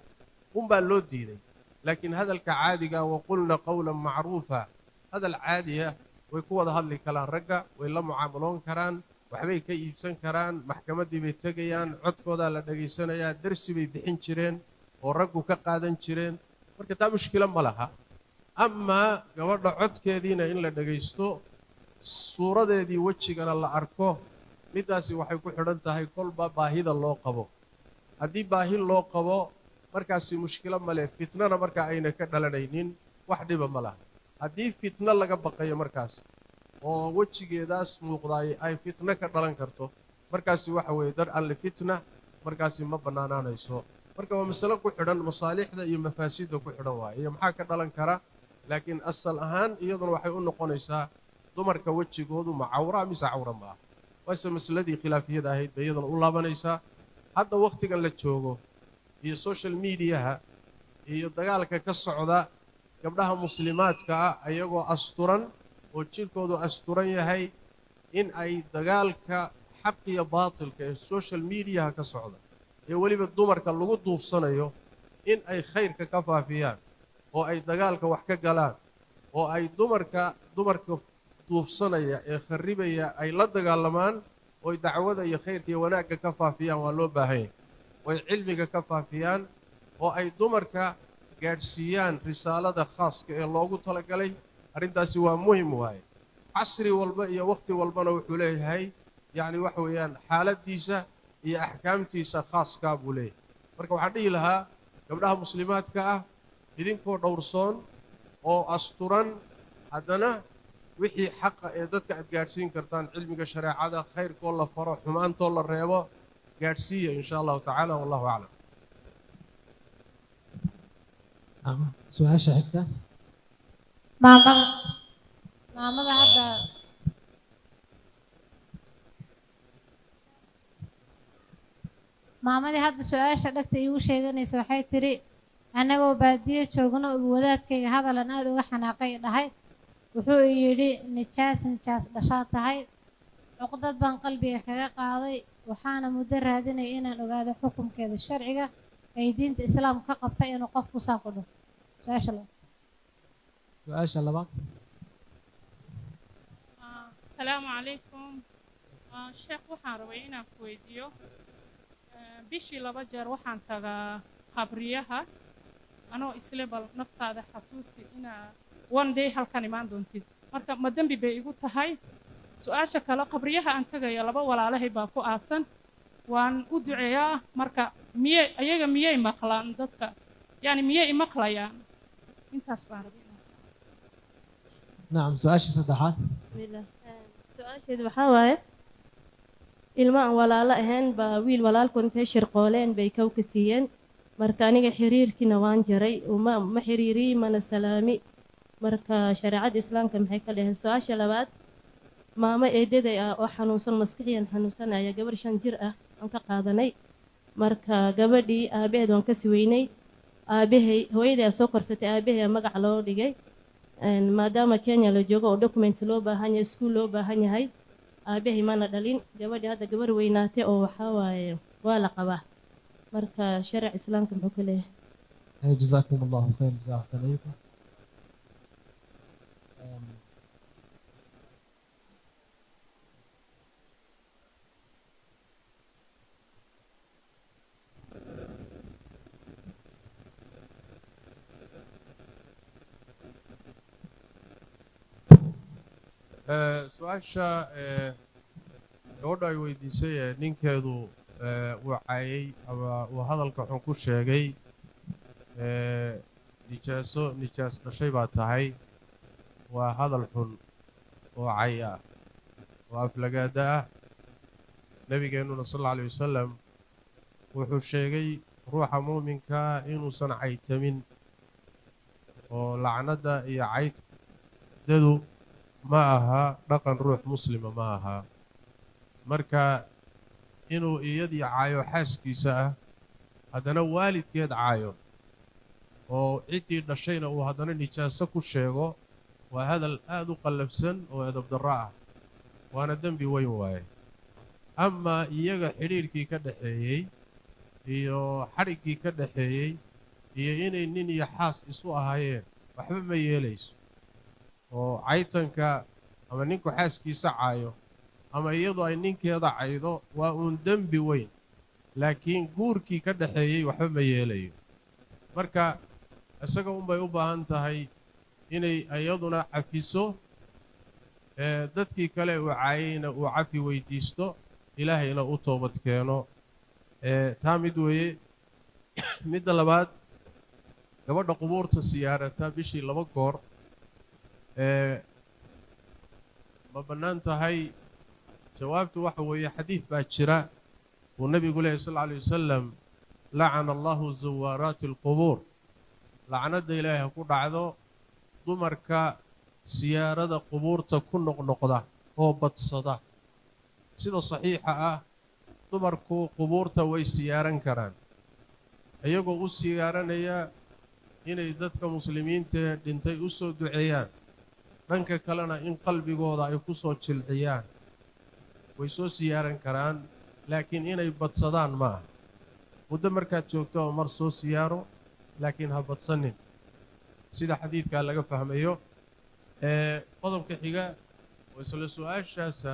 unbaa loo diiday. Laakiin hadalka caadiga, waqulna qowlan macruufa, hadal caadiya way ku wada hadli karaan ragga, way la mucaamaloon karaan, waxbay ka iibsan karaan, maxkamaddii bay tegayaan, codkoodaa la dhegaysanayaa, darsi bay bixin jireen oo raggu ka qaadan jireen. Marka taa mushkilo ma laha. Amaa gabadha codkeediina in la dhegaysto, suuradeedii wejigana la arko, middaasi waxay ku xidhan tahay kolba baahida loo qabo. Haddii baahi loo qabo markaasi mushkilo male, fitnana markaa ayna ka dhalanaynin, wax dhiba ma laha. Haddii fitno laga baqayo markaas oo wejigeedaas muuqdaay ay fitno ka dhalan karto, markaasi waxa weeye dar alle fitna, markaasi ma bannaanaanayso. Marka waa masalo ku xidhan masaalixda iyo mafaasidda ku xidhan waaye iyo maxaa ka dhalan kara. Laakiin asal ahaan iyaduna waxay u noqonaysaa dumarka wejigoodu ma cawra mise cawra ma ah, waase masaladii khilaafiyada ahayd bay iyaduna u laabanaysaa. Hadda wakhtigan la joogo iyo social mediaha iyo dagaalka ka socda, gabdhaha muslimaadka ah ayagoo asturan oo jidhkoodu asturan yahay in ay dagaalka xaq iyo baatilka ee social mediaha ka socda ee weliba dumarka lagu duufsanayo in ay khayrka ka faafiyaan oo ay dagaalka wax ka galaan oo ay dumarka duufsanaya ee kharribaya ay la dagaalamaan oo dacwada iyo khayrka iyo wanaagga ka faafiyaan waa loo baahan yahay. Oo ay cilmiga ka faafiyaan oo ay dumarka gaadhsiiyaan risaalada khaaska ee loogu talagalay. Arrintaasi waa muhim waaye. Casri walba iyo waqti walbana wuxuu leeyahay yacni waxa weeyaan xaaladdiisa iyo axkaamtiisa khaaskaa buu leeyahay. Marka waxaan dhihi lahaa gabdhaha muslimaadka ah, idinkoo dhowrsoon oo asturan, haddana wixii xaqa ee dadka aad gaadhsiin kartaan, cilmiga shareecada, khayrkoo la faro, xumaantoo la reebo, gaadhsiiya insha allahu tacaala. Wallahu aclam. Su-aasha xigta. Maamada hadda maamadii hadda su-aasha dhagta iigu sheeganaysa waxay tiri, annagoo baadiyo joogno uu wadaadkayga hadalan aada uga xanaaqay dhahay, wuxuu yidhi nijaas nijaas dhashaa tahay. Cuqdad baan qalbiga kaga qaaday, waxaana muddo raadinaya inaan ogaado xukunkeeda sharciga ay diinta islaamka ka qabta inuu qofku saa ku dhaho. Su-aasha labaad. Su-aasha labaad. Asalaamu calaykum sheekh, waxaan rabay inaan ku weydiiyo, bishii 2 jeer waxaan tagaa qabriyaha anoo isle bal naftaada xasuusi inaa one day halkan imaan doontid, marka ma dembi bay igu tahay? Su-aasha kale, qabriyaha aan tagaya 2 walaalahay baa ku aasan, waan u duceeyaa, marka miyey ayaga miyay maqlaan dadka, yani miyay imaqlayaan? Intaas baan rabay. Nacam, su-aasha saddexaad. Bismillaah. Su-aasheedu waxaa waaye, ilmo aan walaalo ahayn baa wiil walaalku intay shirqooleen bay kow ka siiyeen. Marka aniga xiriirkiina waan jaray, ma xiriiriyey mana salaami. Marka shareecada islaamka maxay ka dhaheen? Su-aasha labaad, maamo eedaday ah oo xanuunsan, maskaxiyan xanuunsanaya, gabar 5 jir ah aan ka qaadanay. Marka gabadhii aabaheed waan kasi weynay, aabahay hooyadii aa soo korsatay, aabahay aa magac loo dhigay. Maadaama Kenya la joogo oo documents loo baahan yahay, iskuul loo baahan yahay, aabahay mana dhalin. Gabadhii hadda gabar weynaatay oo waxaa waaye waa la qabaa. Marka sharci islaamka muxuu ka leeyahay? Jazaakum allahu khayr, jazaa axsan ilaykum. Su-aasha gabadha ay weydiisay ee ninkeedu uu caayay ama uu hadalka xun ku sheegay, nijaaso nijaas dhashay baa tahay, waa hadal xun oo cay ah oo aflagaada ah. Nebigeennuna sal alla alayh wasalam wuxuu sheegay Ruuxa muuminkaa inuusan caytamin oo lacnadda iyo caytdadu ma aha dhaqan ruux muslima ma aha. Marka inuu iyadii caayo xaaskiisa ah, haddana waalidkeed caayo, oo ciddii dhashayna uu haddana nijaaso ku sheego, waa hadal aad u qallafsan oo edab darro ah, waana dembi weyn waaye. Amaa iyaga xidhiidhkii ka dhaxeeyey iyo xadhiggii ka dhaxeeyey iyo inay nin iyo xaas isu ahaayeen waxba ma yeelayso. Oo caytanka ama ninku xaaskiisa caayo ama iyadu ay ninkeeda caydo waa uun dembi weyn, laakiin guurkii ka dhaxeeyey waxba ma yeelayo. Marka isaga unbay u baahan tahay inay iyaduna cafiso, dadkii kale uu caayeyna uu cafi weydiisto, ilaahayna u toobad keeno. Taa mid weeye. Midda labaad, gabadha qubuurta siyaarata bishii 2 goor ma bannaan tahay? Jawaabtu waxa weeye, xadiid baa jira uu nebigu leeyahy sal alla alay wasalam: lacana allahu zawaaraati alqubuur. Lacnadda ilaahay ha ku dhacdo dumarka siyaarada qubuurta ku noqnoqda oo badsada. Sida saxiixa ah, dumarku qubuurta way siyaaran karaan, iyagoo u siyaaranaya inay dadka muslimiintaee dhintay u soo duceeyaan, dhanka kalena in qalbigooda ay ku soo jilciyaan. Way soo siyaaran karaan, laakiin inay badsadaan ma aha. Muddo markaad joogto oo mar soo siyaaro, laakiin ha badsanin, sida xadiidkaa laga fahmayo. Qodobka xiga oo isla su-aashaasa,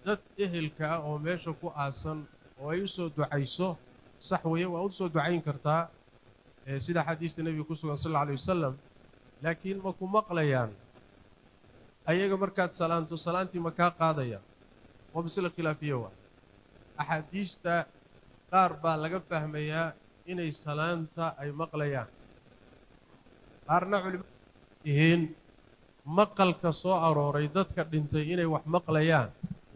dad ehelka ah oo meesha ku aasan oo ay u soo ducayso, sax weeye, waa u soo ducayn kartaa, sida xadiista nebiga ku sugan sal alla alay wasalam. Laakiin ma ku maqlayaan ayaga markaad salaanto? Salaantii ma kaa qaadayaan? Waa masle khilaafiya. Waa axaadiista qaar baa laga fahmayaa inay salaanta ay maqlayaan, qaarna culimadu yihiin maqalka soo arooray dadka dhintay inay wax maqlayaan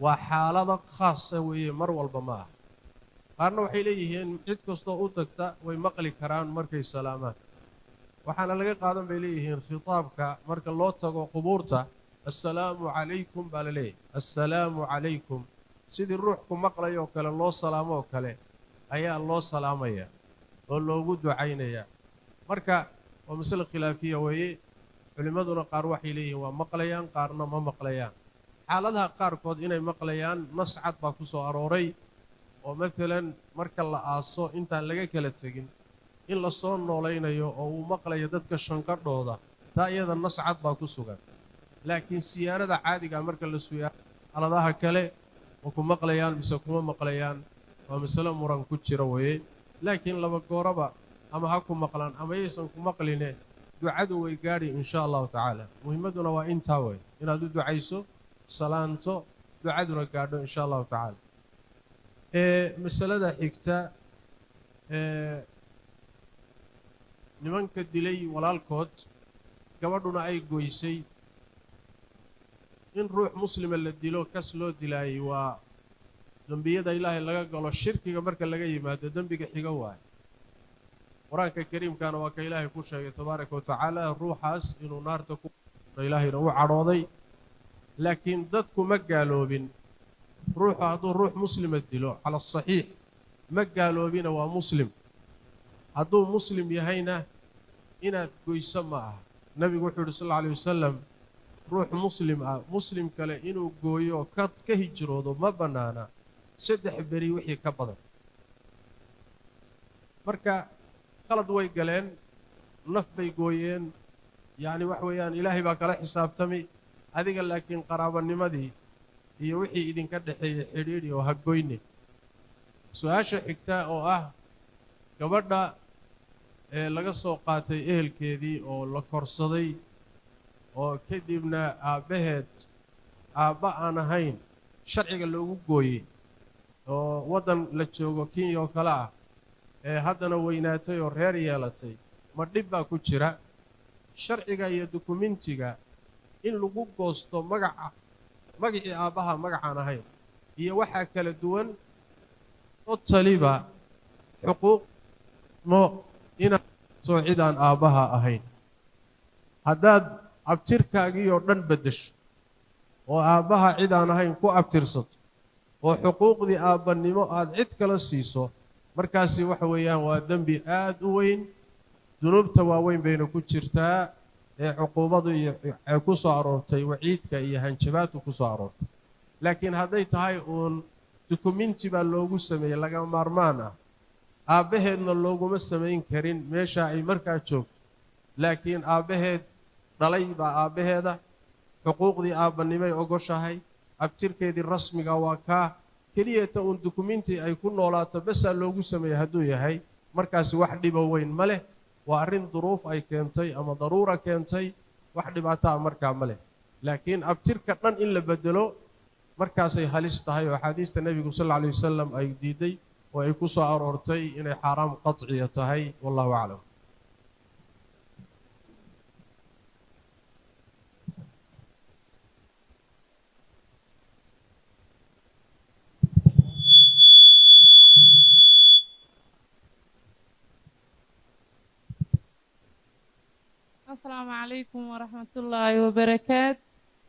waa xaalado khaasa weeye, mar walba ma aha. Qaarna waxay leeyihiin cid kastoo u tagta way maqli karaan markay salaamaan. Waxaana laga qaadan bay leeyihiin khitaabka marka loo tago qubuurta, assalaamu calaykum baa la leeyahay. Assalaamu calaykum, sidii ruux ku maqlayoo kale loo salaamo oo kale ayaa loo salaamaya oo loogu ducaynayaa. Marka waa masale khilaafiya weeye. Culimmaduna qaar waxay leeyihiin waa maqlayaan, qaarna ma maqlayaan. Xaaladaha qaarkood inay maqlayaan nas cad baa ku soo arooray, oo maalan marka la aaso intaan laga kala tegin in la soo noolaynayo oo uu maqlayo dadka shanqadhooda, taa iyada nas cad baa ku sugan. Laakiin siyaarada caadigaa marka la suyaa xaaladaha kale ma ku maqlayaan mise kuma maqlayaan, waa masalo muran ku jira weeye. Laakiin laba gooraba ama ha ku maqlaan ama yaysan ku maqline, ducadu way gaadhi insha allahu tacaala. Muhimmadduna waa intaa wey, inaad u ducayso, salaanto, ducaduna gaadho insha allahu tacaala. Masalada xigta, nimanka dilay walaalkood, gabadhuna ay goysay. In ruux muslima la dilo kas loo dilaayay waa dembiyada ilaahay laga galo, shirkiga marka laga yimaado dembiga xiga waayo. Qur-aanka kariimkana waa ka ilaahay ku sheegay tabaaraka wa tacaala ruuxaas inuu naarta ku ilaahayna u cadhooday. Laakiin dadku ma gaaloobin. Ruuxu hadduu ruux muslima dilo cala asaxiix ma gaaloobina, waa muslim. Hadduu muslim yahayna inaad goyso ma aha. Nebigu wuxuu yidhi sal alla alay wasalam: ruux muslim ah muslim kale inuu gooyo ka hijroodo ma bannaana 3 beri wixii ka badan. Marka khalad way galeen, naf bay gooyeen, yacni wax weeyaan ilaahay baa kala xisaabtami adiga. Laakiin qaraabanimadii iyo wixii idinka dhexeeyey xidhiidhi oo ha goyne. Su-aasha xigta oo ah gabadha ee laga soo qaatay ehelkeedii oo la korsaday oo kadibna aabbaheed aabba aan ahayn sharciga loogu gooyey oo waddan la joogo Kenya oo kale ah, ee haddana weynaatay oo reer yeelatay, ma dhib baa ku jira? Sharciga iyo dukumentiga in lagu goosto magaca, magacii aabbaha magacaan ahayn iyo waxaa kala duwan totaliba. Xuquuq mo inaad soo cid aan aabbaha ahayn. Haddaad abtirkaagii oo dhan beddesho oo aabbaha cid aan ahayn ku abtirsato oo xuquuqdii aabbannimo aad cid kala siiso, markaasi waxa weeyaan waa dembi aad u weyn. Dunuubta waaweyn bayna ku jirtaa ee cuquubadu iyo ee ku soo aroortay waciidka iyo hanjabaadku ku soo aroortay. Laakiin hadday tahay uun dukuminti baa loogu sameeyey lagama maarmaan ah, aabbaheedna looguma samayn karin meesha ay markaa joogto, laakiin aabbaheed dhalay baa aabbaheeda, xuquuqdii aabbannimay ogoshahay, abtirkeedii rasmiga waa kaa, keliyata uun dukuminti ay ku noolaato basaa loogu sameeyey hadduu yahay, markaasi wax dhibo weyn ma leh. Waa arrin duruuf ay keentay ama daruura keentay, wax dhibaato ah markaa ma leh. Laakiin abtirka dhan in la bedelo markaasay halis tahay, oo axaadiista nebigu sal alla alayh wasalam ay diiday oo ay ku soo aroortay inay xaaraam qatciya tahay. Wallahu aclam. Asalaamu calaykum waraxmatullaahi wabarakaat.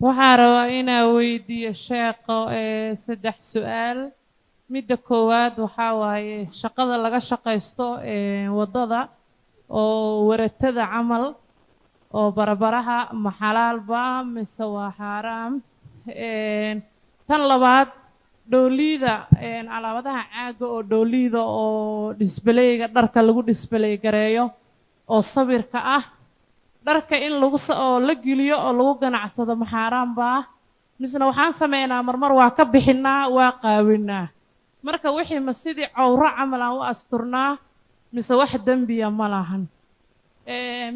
Waxaa rabaa inaa weydiiyo sheekho ee 3 su-aal. Midda koowaad waxaa waaye shaqada laga shaqaysto ee waddada oo waratada camal oo barabaraha, ma xalaalba mise waa xaaraam? Tan labaad, dhooliida, calaamadaha caaga oo dhooliida oo disbaleyga dharka lagu disbaley gareeyo oo sawirka ah, dharka in lagu oo la geliyo oo lagu ganacsado ma xaaraan baa misna? Waxaan sameynaa marmar waa ka bixinaa, waa qaawinaa, marka wixii ma sidii cawro camal aan u asturnaa mise wax dembiya ma lahan?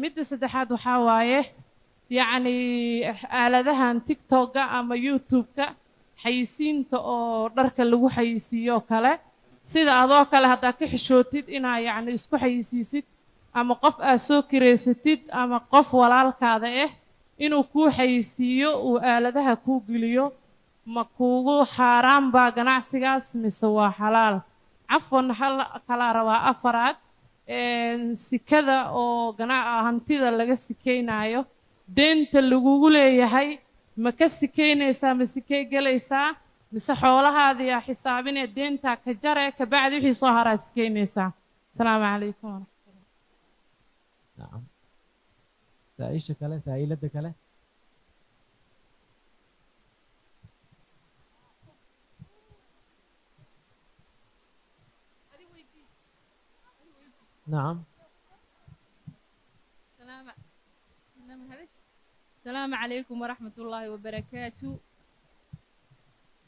Midda saddexaad waxaa waaye yacni aaladahan TikTok-ga ama YouTube-ka xayisiinta oo dharka lagu xayisiiyo kale, sida adoo kale haddaa ka xishootid inaa yacni isku xayisiisid ama qof aad soo kireysatid ama qof walaalkaada ah inuu kuu xayisiiyo uu aaladaha kuu geliyo, ma kuugu xaaraan baa ganacsigaas mise waa xalaal? Cafwan, hal kalaa rabaa afaraad, sikada oo hantida laga sikeynaayo, deenta lagugu leeyahay ma ka sikeynaysaa, ma sikey gelaysaa mise xoolahaadiyaa xisaabinee deentaa ka jare kabacdi wixii soo haraa sikeynaysaa? Asalaamu calaykum. نعم، سائشة كلا سائلة كلا. نعم. السلام عليكم ورحمة الله وبركاته.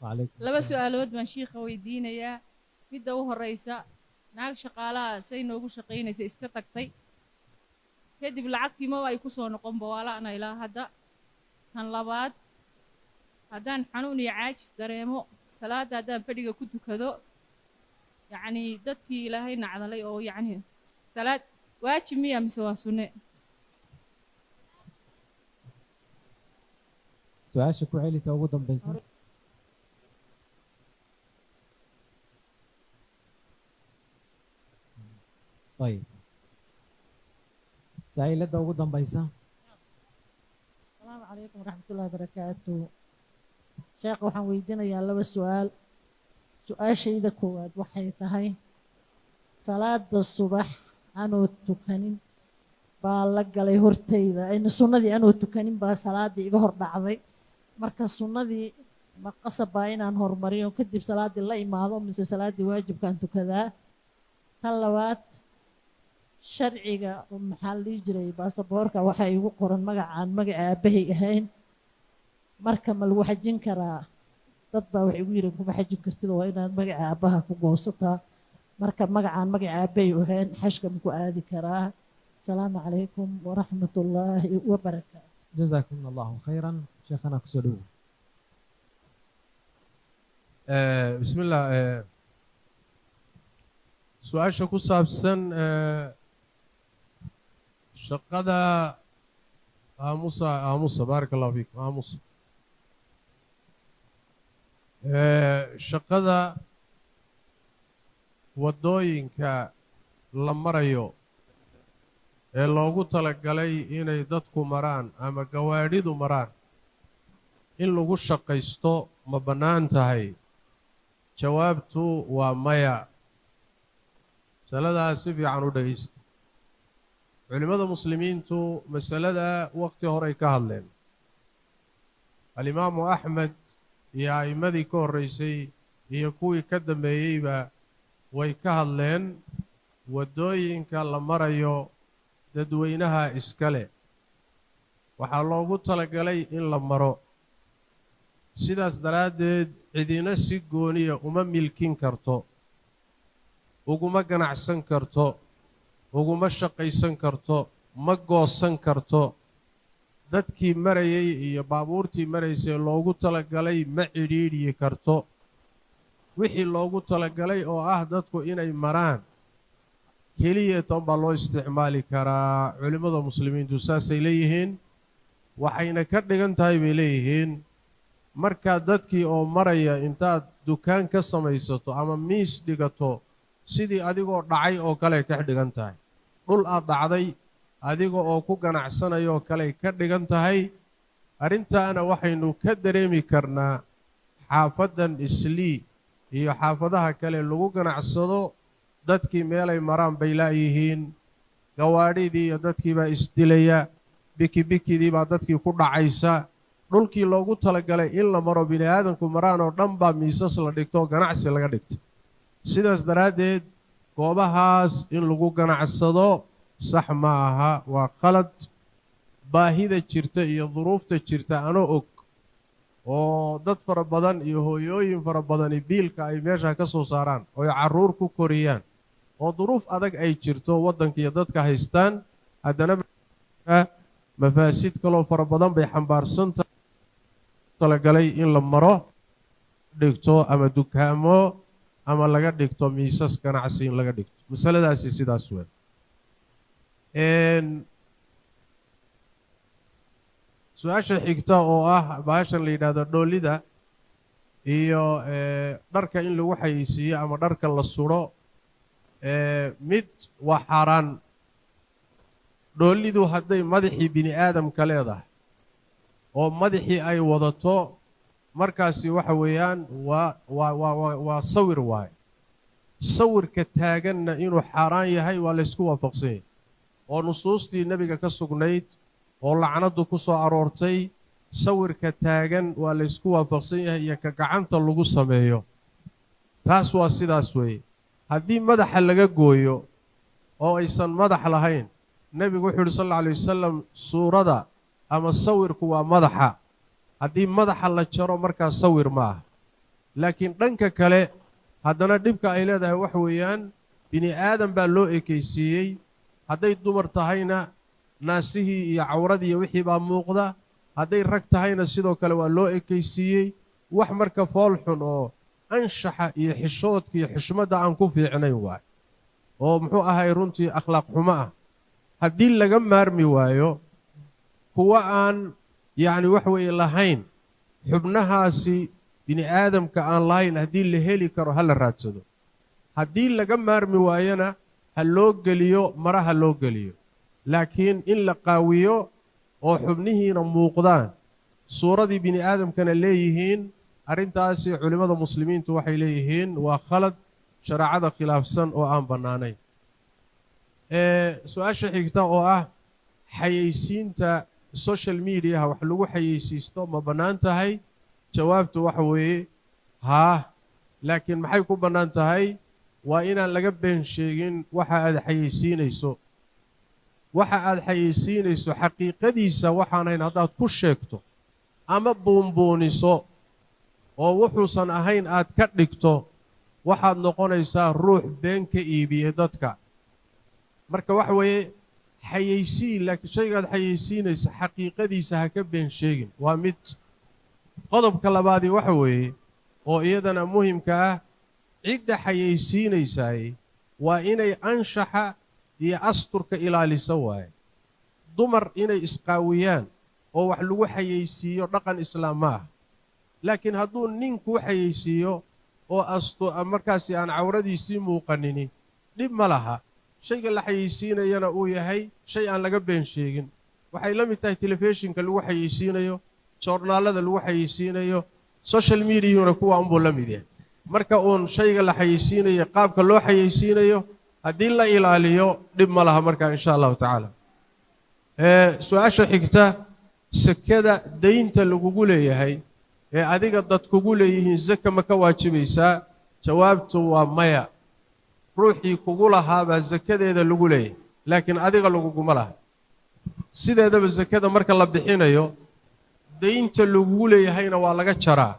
وعليكم. Laba su-aalood baan shiikha weydiinayaa. Midda u horeysa, naag shaqaalaha say noogu shaqaynaysa iska tagtay, kadib lacagtii maba ay ku soo noqonba, waa la'na ilaa hadda. Tan labaad, haddaan xanuun iyo caajis dareemo, salaadda haddaan fadhiga ku tukado, yacnii dadkii Ilaahay nacdalay oo yacnii salaad waajib miya mise waa sunne? Su-aasha ku celita ugu dambaysa. طيب، سائلة ugu dambaysa. Asalaamu calaykum waraxmatullahi wabarakaatu. Sheekh, waxaan weydiinayaa laba su-aal. Su-aashayda koowaad waxay tahay, salaada subax anoo tukanin baa la galay hortayda, ayna sunnadii anoo tukanin baa salaadii iga hor dhacday. Marka sunnadii ma qasab baa inaan horumariyo kadib salaaddii la imaado mise salaaddii waajibkaan tukadaa? Tan labaad, sharciga maxaa la dhihi jiray, baasaboorka waxaa igu qoran magacaan magaca aabbahay ahayn, marka ma lagu xajin karaa? Dad baa waxay igu yidhi kuma xajin kartid, waa inaad magaca aabbaha ku goosataa. Marka magacaan magaca aabbahay ahayn xajka ma ku aadi karaa? Asalaamu calaykum waraxmat ullaahi wabarakaatu. جزاكم الله خيرا. شيخنا kusoo dhowow. Bismi illah. Su-aasha ku saabsan shaqada, aamusa aamusa, baaraka allahu fiikum, aamusa. Shaqada waddooyinka La marayo ee loogu talagalay inay dadku maraan ama gawaadhidu maraan in lagu shaqaysto ma bannaan tahay? Jawaabtu waa maya. Masaladaas si fiican u dhegaysta. Culimmada muslimiintu masalada waqti horey ka hadleen. Alimaamu Axmed iyo a'immadii ka horraysay iyo kuwii ka dambeeyeyba way ka hadleen. Waddooyinka la marayo dadweynaha iskale, waxaa loogu talagalay in la maro. Sidaas daraaddeed cidina si gooniya uma milkin karto, uguma ganacsan karto, uguma shaqaysan karto, ma goosan karto. Dadkii marayay iyo baabuurtii maraysay loogu talagalay ma cidhiidhyi karto. Wixii loogu talagalay oo ah dadku inay maraan keliya tan baa loo isticmaali karaa. Culimmada muslimiintu saasay leeyihiin, waxayna ka dhigan tahay bay leeyihiin, markaa dadkii oo maraya intaad dukaan ka samaysato ama miis dhigato, sidii adigoo dhacay oo kale ka dhigan tahay. Dhul aad dhacday adiga oo ku ganacsanayoo kaley ka dhigan tahay. Arrintaana waxaynu ka dareemi karnaa xaafaddan Islii iyo xaafadaha kale lagu ganacsado. Dadkii meelay maraan bay la'yihiin, gawaadhidii iyo dadkii baa isdilaya, bikibikidii baa dadkii ku dhacaysa. Dhulkii loogu talagalay in la maro, bini aadanku maraan oo dhan baa miisas la dhigto oo ganacsi laga dhigto. Sidaas daraaddeed goobahaas in lagu ganacsado sax ma aha, waa qalad. Baahida jirta iyo duruufta jirta anoo og oo dad fara badan iyo hooyooyin fara badani biilka ay meesha ka soo saaraan oo ay carruur ku koriyaan oo duruuf adag ay jirto waddanka iyo dadka haystaan, haddana mafaasid kaloo fara badan bay xambaarsan talagalay in la maro dhigto ama dukaamo ama laga dhigto miisas ganacsi in laga dhigto. Masaladaasi sidaas wey. Su-aasha xigta oo ah bahashan la yidhaahdo dhoolida iyo dharka in lagu xayeysiiyo ama dharka la suro, mid waa xaaraan. Dhoolidu hadday madaxii bini aadamka leedahay oo madaxii ay wadato, markaasi waxa weeyaan waa sawir waaye. Sawirka taaganna inuu xaaraan yahay waa laysku waafaqsan yahay oo nusuustii nebiga ka sugnayd oo lacnadu ku soo aroortay. Sawirka taagan waa laysku waafaqsan yahay iyo ka gacanta lagu sameeyo. Taas waa sidaas weeye. Haddii madaxa laga gooyo oo aysan madax lahayn, nebigu wuxuu yidhi sal alla alay wasalam, suurada ama sawirku waa madaxa. Haddii madaxa la jaro, markaa sawir ma aha. Laakiin dhanka kale haddana dhibka ay leedahay waxa weeyaan bini aadam baa loo ekaysiiyey. Hadday dumar tahayna naasihii iyo cawradii iyo wixii baa muuqda, hadday rag tahayna sidoo kale waa loo ekaysiiyey. Wax marka fool xun oo anshaxa iyo xishoodka iyo xushmadda aan ku fiicnayn waay oo muxuu ahay runtii akhlaaq xumo ah. Haddii laga maarmi waayo, kuwa aan yacni wax weeye lahayn xubnahaasi bini aadamka aan lahayn haddii la heli karo, ha la raadsado. Haddii laga maarmi waayona, ha loo geliyo mara, ha loo geliyo. Laakiin in la qaawiyo oo xubnihiina muuqdaan, suuradii bini aadamkana leeyihiin, arrintaasi culimmada muslimiintu waxay leeyihiin waa khalad shareecada khilaafsan oo aan bannaanayn. Su-aasha xigta oo ah xayeysiinta social mediaha wax lagu xayeysiisto ma bannaan tahay? Jawaabtu waxa weeye haa. Laakiin maxay ku bannaan tahay? Waa inaan laga been sheegin waxa aad xayeysiinayso. Waxa aad xayeysiinayso xaqiiqadiisa waxaanayn haddaad ku sheegto ama buunbuuniso oo wuxuusan ahayn aad ka dhigto, waxaad noqonaysaa ruux been ka iibiyey dadka. Marka waxa weeye xayeysiin, laakiin shaygaad xayeysiinaysa xaqiiqadiisa ha ka been sheegin, waa mid. Qodobka labaadii waxa weeye oo iyadana muhimka ah, cidda xayeysiinaysaay waa inay anshaxa iyo asturka ilaalisa waaye. Dumar inay isqaawiyaan oo wax lagu xayeysiiyo dhaqan islaam ma ah. Laakiin hadduu nin kuu xayeysiiyo oo astu markaasi aan cawradiisii muuqanini, dhib ma laha. Shayga la xayeysiinayana uu yahay shay aan laga been sheegin. Waxay la mid tahay telefishinka lagu xayeysiinayo, joornaalada lagu xayeysiinayo, social mediahuna kuwa unbuu la mid yahay. Marka uun shayga la xayeysiinayo qaabka loo xayeysiinayo haddii la ilaaliyo dhib ma laha marka insha allahu tacaala. Su-aasha xigta, sakada deynta lagugu leeyahay ee adiga dad kugu leeyihiin zaka ma ka waajibaysaa? Jawaabtu waa maya. Ruuxii kugu lahaabaa sakadeeda lagu leeyahay, laakiin adiga laguguma laha. Sideedaba sakada marka la bixinayo deynta lagugu leeyahayna waa laga jaraa,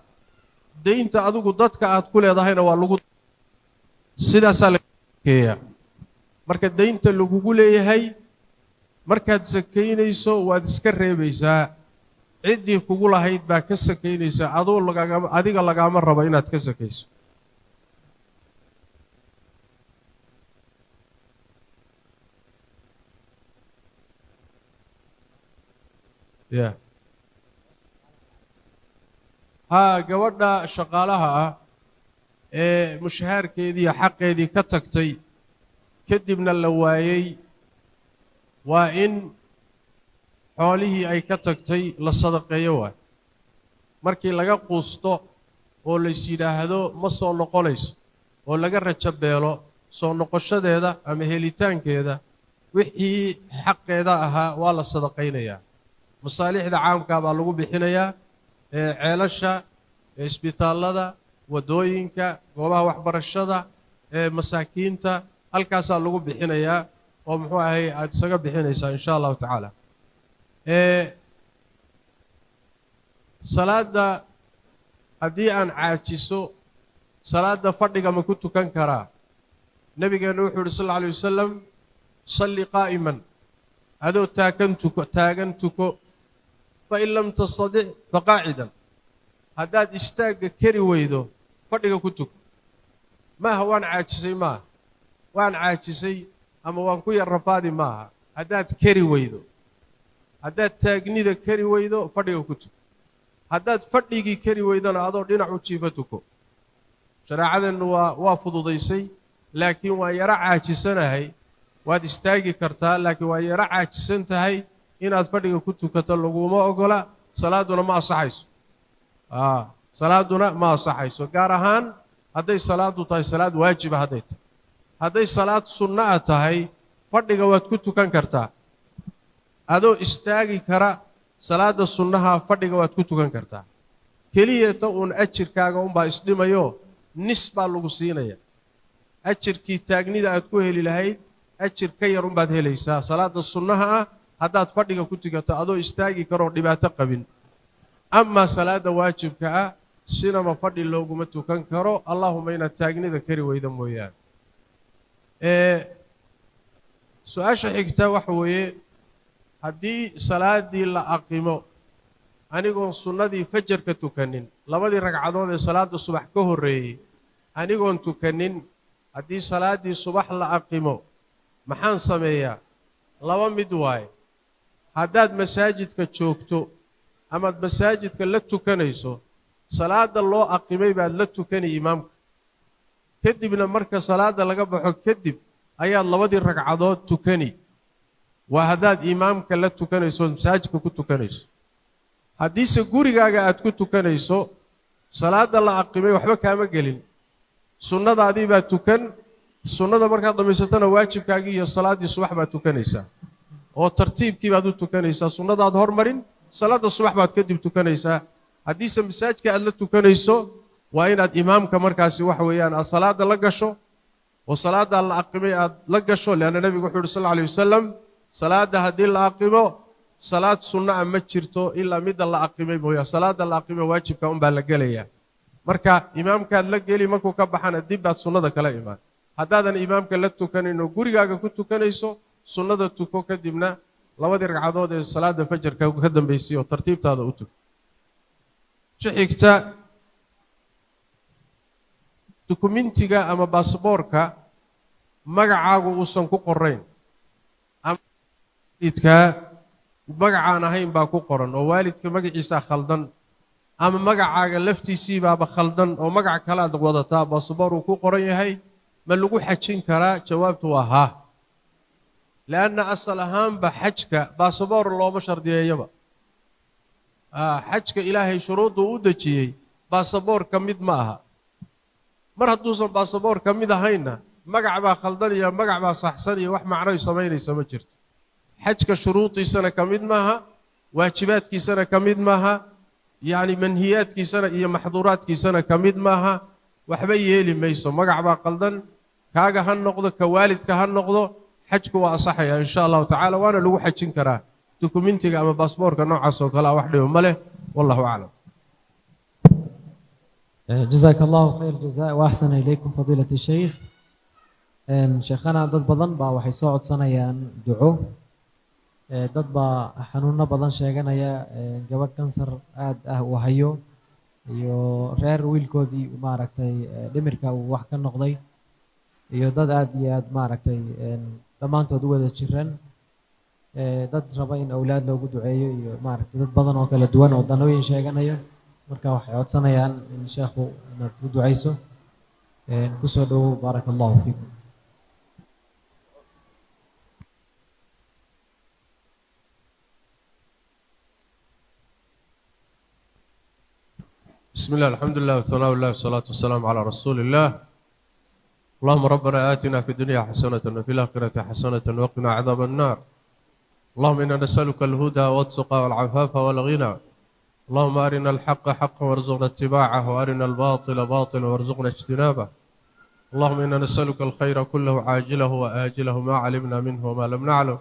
deynta adigu dadka aad ku leedahayna waa lagu sidaasaa lakeeyaa. Marka deynta lagugu leeyahay markaad sakaynayso waad iska reebaysaa, ciddii kugu lahayd baa ka sakaynaysaa, aduu lagagama adiga lagaama rabo inaad ka sakayso. Ya haa, gabadha shaqaalaha ah ee mushahaarkeedii iyo xaqeedii ka tagtay kadibna la waayey, waa in xoolihii ay ka tagtay la sadaqeeyo. Waay markii laga quusto oo lays yidhaahdo ma soo noqonayso oo laga rajo beelo soo noqoshadeeda ama helitaankeeda, wixii xaqeeda ahaa waa la sadaqaynayaa. Masaalixda caamkaa baa lagu bixinayaa, ceelasha, isbitaallada, waddooyinka, goobaha waxbarashada, masaakiinta, halkaasaa lagu bixinayaa oo muxuu ahay aada isaga bixinaysaa insha allahu tacaala. Salaadda haddii aan caajiso, salaadda fadhiga ma ku tukan karaa? Nabigeenna wuxuu yidhi sal alla alay wasalam, salli qaa'iman, adoo taagan tuko, taagan tuko, fain lam tastadic faqaacidan. Haddaad istaagga kari weydo fadhiga ku tuko. Maaha waan caajisay, maaha waan caajisay ama waan ku yar rafaadi, maaha. Haddaad kari weydo, haddaad taagnida kari weydo fadhiga ku tuko. Haddaad fadhigii kari weydona adoo dhinac u jiifa tuko. Shareecadeennu waa fududaysay, laakiin waa yaro caajisanahay waad istaagi kartaa, laakiin waa yaro caajisan tahay inaad fadhiga ku tukato laguma ogola, salaaduna ma ansaxayso. Salaaduna ma ansaxayso, gaar ahaan hadday salaadu tahay salaad waajiba. Hadday tahay, hadday salaad sunno a tahay fadhiga waad ku tukan kartaa, adoo istaagi kara salaadda sunnaha fadhiga waad ku tukan kartaa. Keliyata uun ajirkaaga unbaa isdhimayo, nis baa lagu siinaya. Ajirkii taagnida aad ku heli lahayd ajir ka yar unbaad helaysaa salaadda sunnaha ah haddaad fadhiga ku tukato adoo istaagi karoon dhibaato qabin. Amaa salaadda waajibka ah sinama fadhi looguma tukan karo, allaahuma inaad taagnida kari weyda mooyaane. Su-aasha xigta waxa weeye, haddii salaaddii la aqimo anigoon sunnadii fajarka tukanin, labadii ragcadood ee salaadda subax ka horreeyey anigoon tukanin, haddii salaaddii subax la aqimo maxaan sameeyaa? Laba mid waaye. Haddaad masaajidka joogto amaad masaajidka la tukanayso, salaadda loo aqimay baad la tukani imaamka, kadibna marka salaadda laga baxo kadib ayaad labadii ragcadood tukani. Waa haddaad imaamka la tukanayso ood masaajidka ku tukanayso. Haddiise gurigaaga aad ku tukanayso, salaadda la aqimay waxba kaama gelin, sunnadaadii baa tukan. Sunnada markaad dhammaysatana waajibkaagii iyo salaaddii subax baad tukanaysaa, oo tartiibkii baad u tukanaysaa. Sunnadaad hormarin, salaadda subax baad kadib tukanaysaa. Haddiise masaajidka aad la tukanayso, waa inaad imaamka markaasi waxa weeyaan aad salaadda la gasho oo salaaddaa la aqimay aad la gasho. Leanna nebigu wuxuu yidhi sal alla alay wasalam, salaadda haddii la aqimo salaad sunna ah ma jirto ilaa midda la aqimay mooyaa. Salaadda la aqimo waajibka unbaa la gelayaa. Marka imaamkaad la geli, markuu ka baxana dib baad sunnada kala imaan. Haddaadan imaamka la tukanin oo gurigaaga ku tukanayso, sunnada tuko, kadibna labadii ragcadood ee salaadda fajarka ka dambaysay oo tartiibtaada u tuko. Xigta, dukumentiga ama baasboorka magacaagu uusan ku qorayn ama waalidka magacaan ahayn baa ku qoran, oo waalidka magaciisaa khaldan ama magacaaga laftiisii baaba khaldan oo magac kalaad wadataa, baasboor uu ku qoran yahay, ma lagu xajin karaa? Jawaabtu waa haa. Lianna asal ahaanba xajka baasaboor looma shardiyeeyaba. Xajka Ilaahay shuruudduu u dejiyey baasaboor ka mid ma aha. Mar hadduusan baasaboor ka mid ahaynna, magac baa khaldan iyo magac baa saxsan iyo wax macnoy samaynaysa ma jirto. Xajka shuruudiisana ka mid maaha, waajibaadkiisana ka mid maaha, yacni manhiyaadkiisana iyo maxduuraadkiisana ka mid maaha. Waxba yeeli mayso. Magac baa qaldan, kaaga ha noqdo, ka waalidka ha noqdo, xajku waa asaxaya insha Allahu tacaala, waana lagu xajin karaa dukumentiga ama baasboorka noocaas oo kale ah, wax dhibo ma leh. Wallahu aclam. جزاك الله خير جزاء وأحسن إليكم فضيلة الشيخ. Sheekhana, dad badan baa waxay soo codsanayaan duco. Dad baa xanuuno badan sheeganaya, gabadh kansar aad ah uu hayo, iyo reer wiilkoodii maaragtay dhimirka uu wax ka noqday, iyo dad aad iyo aad maaragtay dhammaantood u wada jiran, dad raba in awlaad loogu duceeyo, iyo maaragtay dad badan oo kala duwan oo danooyin sheeganayo. Marka waxay codsanayaan in sheekhu inaad u ducayso. Kusoo dhowow, baaraka Allahu fiikum. بسم الله، الحمد لله، والثناء لله، والصلاة والسلام على رسول الله. اللهم ربنا آتنا في الدنيا حسنة وفي الآخرة حسنة وقنا عذاب النار. اللهم إنا نسألك الهدى والتقى والعفاف والغنى. اللهم أرنا الحق حقا وارزقنا اتباعه، وأرنا الباطل باطلا وارزقنا اجتنابه. اللهم إنا نسألك الخير كله عاجله وآجله، ما علمنا منه وما لم نعلم،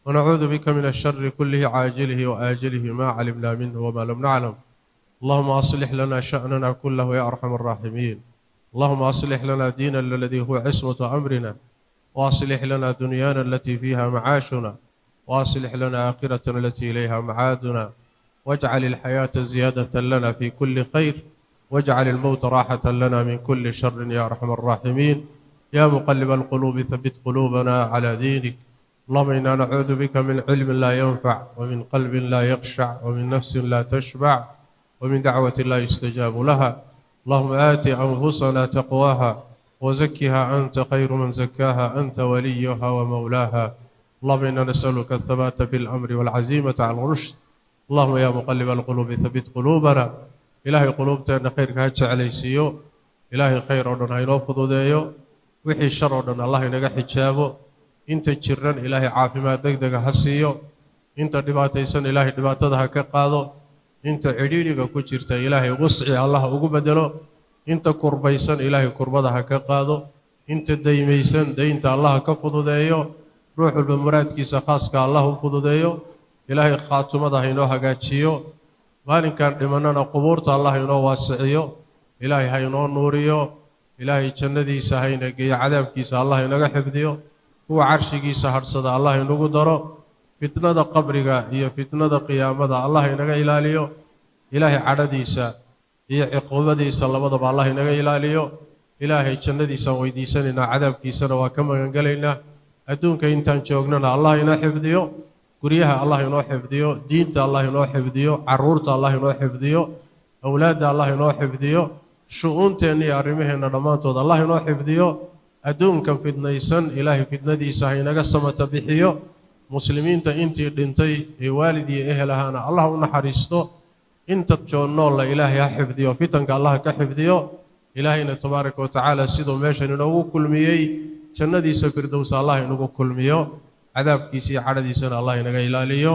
ونعوذ بك من الشر كله عاجله وآجله، ما علمنا منه وما لم نعلم. اللهم أصلح لنا شأننا كله يا أرحم الراحمين. اللهم أصلح لنا ديننا الذي هو عصمة أمرنا، وأصلح لنا دنيانا التي فيها معاشنا، وأصلح لنا آخرتنا التي إليها معادنا، واجعل الحياة زيادة لنا في كل خير، واجعل الموت راحة لنا من كل شر يا أرحم الراحمين. يا مقلب القلوب، ثبت قلوبنا على دينك. اللهم إنا نعوذ بك من علم لا ينفع، ومن قلب لا يخشع، ومن نفس لا تشبع، ومن دعوة لا يستجاب لها. اللهم آت أنفسنا تقواها وزكها، أنت خير من زكاها، أنت وليها ومولاها. اللهم إنا نسألك الثبات في الأمر والعزيمة على الرشد. اللهم يا مقلب القلوب، ثبت قلوبنا. إلهي quluubteenna khayrka ha jeclaysiiyo. Ilaahay khayr oo dhan ha inoo fududeeyo, wixii shar oo dhan Allah inaga xijaabo. Inta jiran Ilaahay caafimaad degdega ha siiyo, inta dhibaataysan Ilaahay dhibaatada ha ka qaado, inta cidhiidhiga ku jirta Ilaahay wusci Allah ugu bedelo, inta kurbaysan Ilaahay kurbada ha ka qaado, inta daymaysan daynta Allah ka fududeeyo, ruux walba muraadkiisa khaaska Allah u fududeeyo. Ilaahay khaatumada ha inoo hagaajiyo, maalinkan dhimannana qubuurta Allah inoo waasiciyo, Ilaahay ha inoo nuuriyo, Ilaahay jannadiisa ha ina geeyo, cadaabkiisa Allah inaga xifdiyo, kuwa carshigiisa hadhsada Allah inagu daro, fitnada qabriga iyo fitnada qiyaamada Allah inaga ilaaliyo, Ilaahay cadhadiisa iyo ciqubadiisa labadaba Allah inaga ilaaliyo. Ilaahay jannadiisaan weydiisanaynaa, cadaabkiisana waa ka magangelaynaa. Adduunka intaan joognana Allah inoo xifdiyo, guryaha Allah inoo xifdiyo, diinta Allah inoo xifdiyo, caruurta Allah inoo xifdiyo, awlaadda Allah inoo xifdiyo, shu-uunteenna iyo arrimaheenna dhammaantood Allah inoo xifdiyo. Adduunkan fidnaysan Ilaahay fidnadiisa ha inaga samata bixiyo. Muslimiinta intii dhintay ee waalid iyo ehel ahaana Allah u naxariisto, inta joonnoolla Ilaahay ha xifdiyo, fitanka Allah ka xifdiyo. Ilaahayna tabaaraka wa tacaala siduu meeshan inoogu kulmiyey jannadiisa firdowsa Allah inagu kulmiyo, cadaabkiisa iyo cadhadiisana Allah inaga ilaaliyo.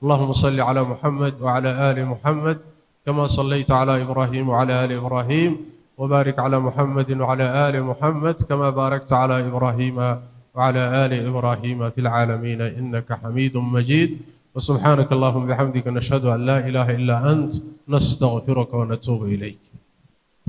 اللهم صل على محمد وعلى آل محمد كما صليت على إبراهيم وعلى آل إبراهيم، وبارك على محمد وعلى آل محمد كما باركت على إبراهيم وعلى آل إبراهيم في العالمين إنك حميد مجيد. وسبحانك اللهم بحمدك، نشهد أن لا إله إلا أنت، نستغفرك ونتوب إليك.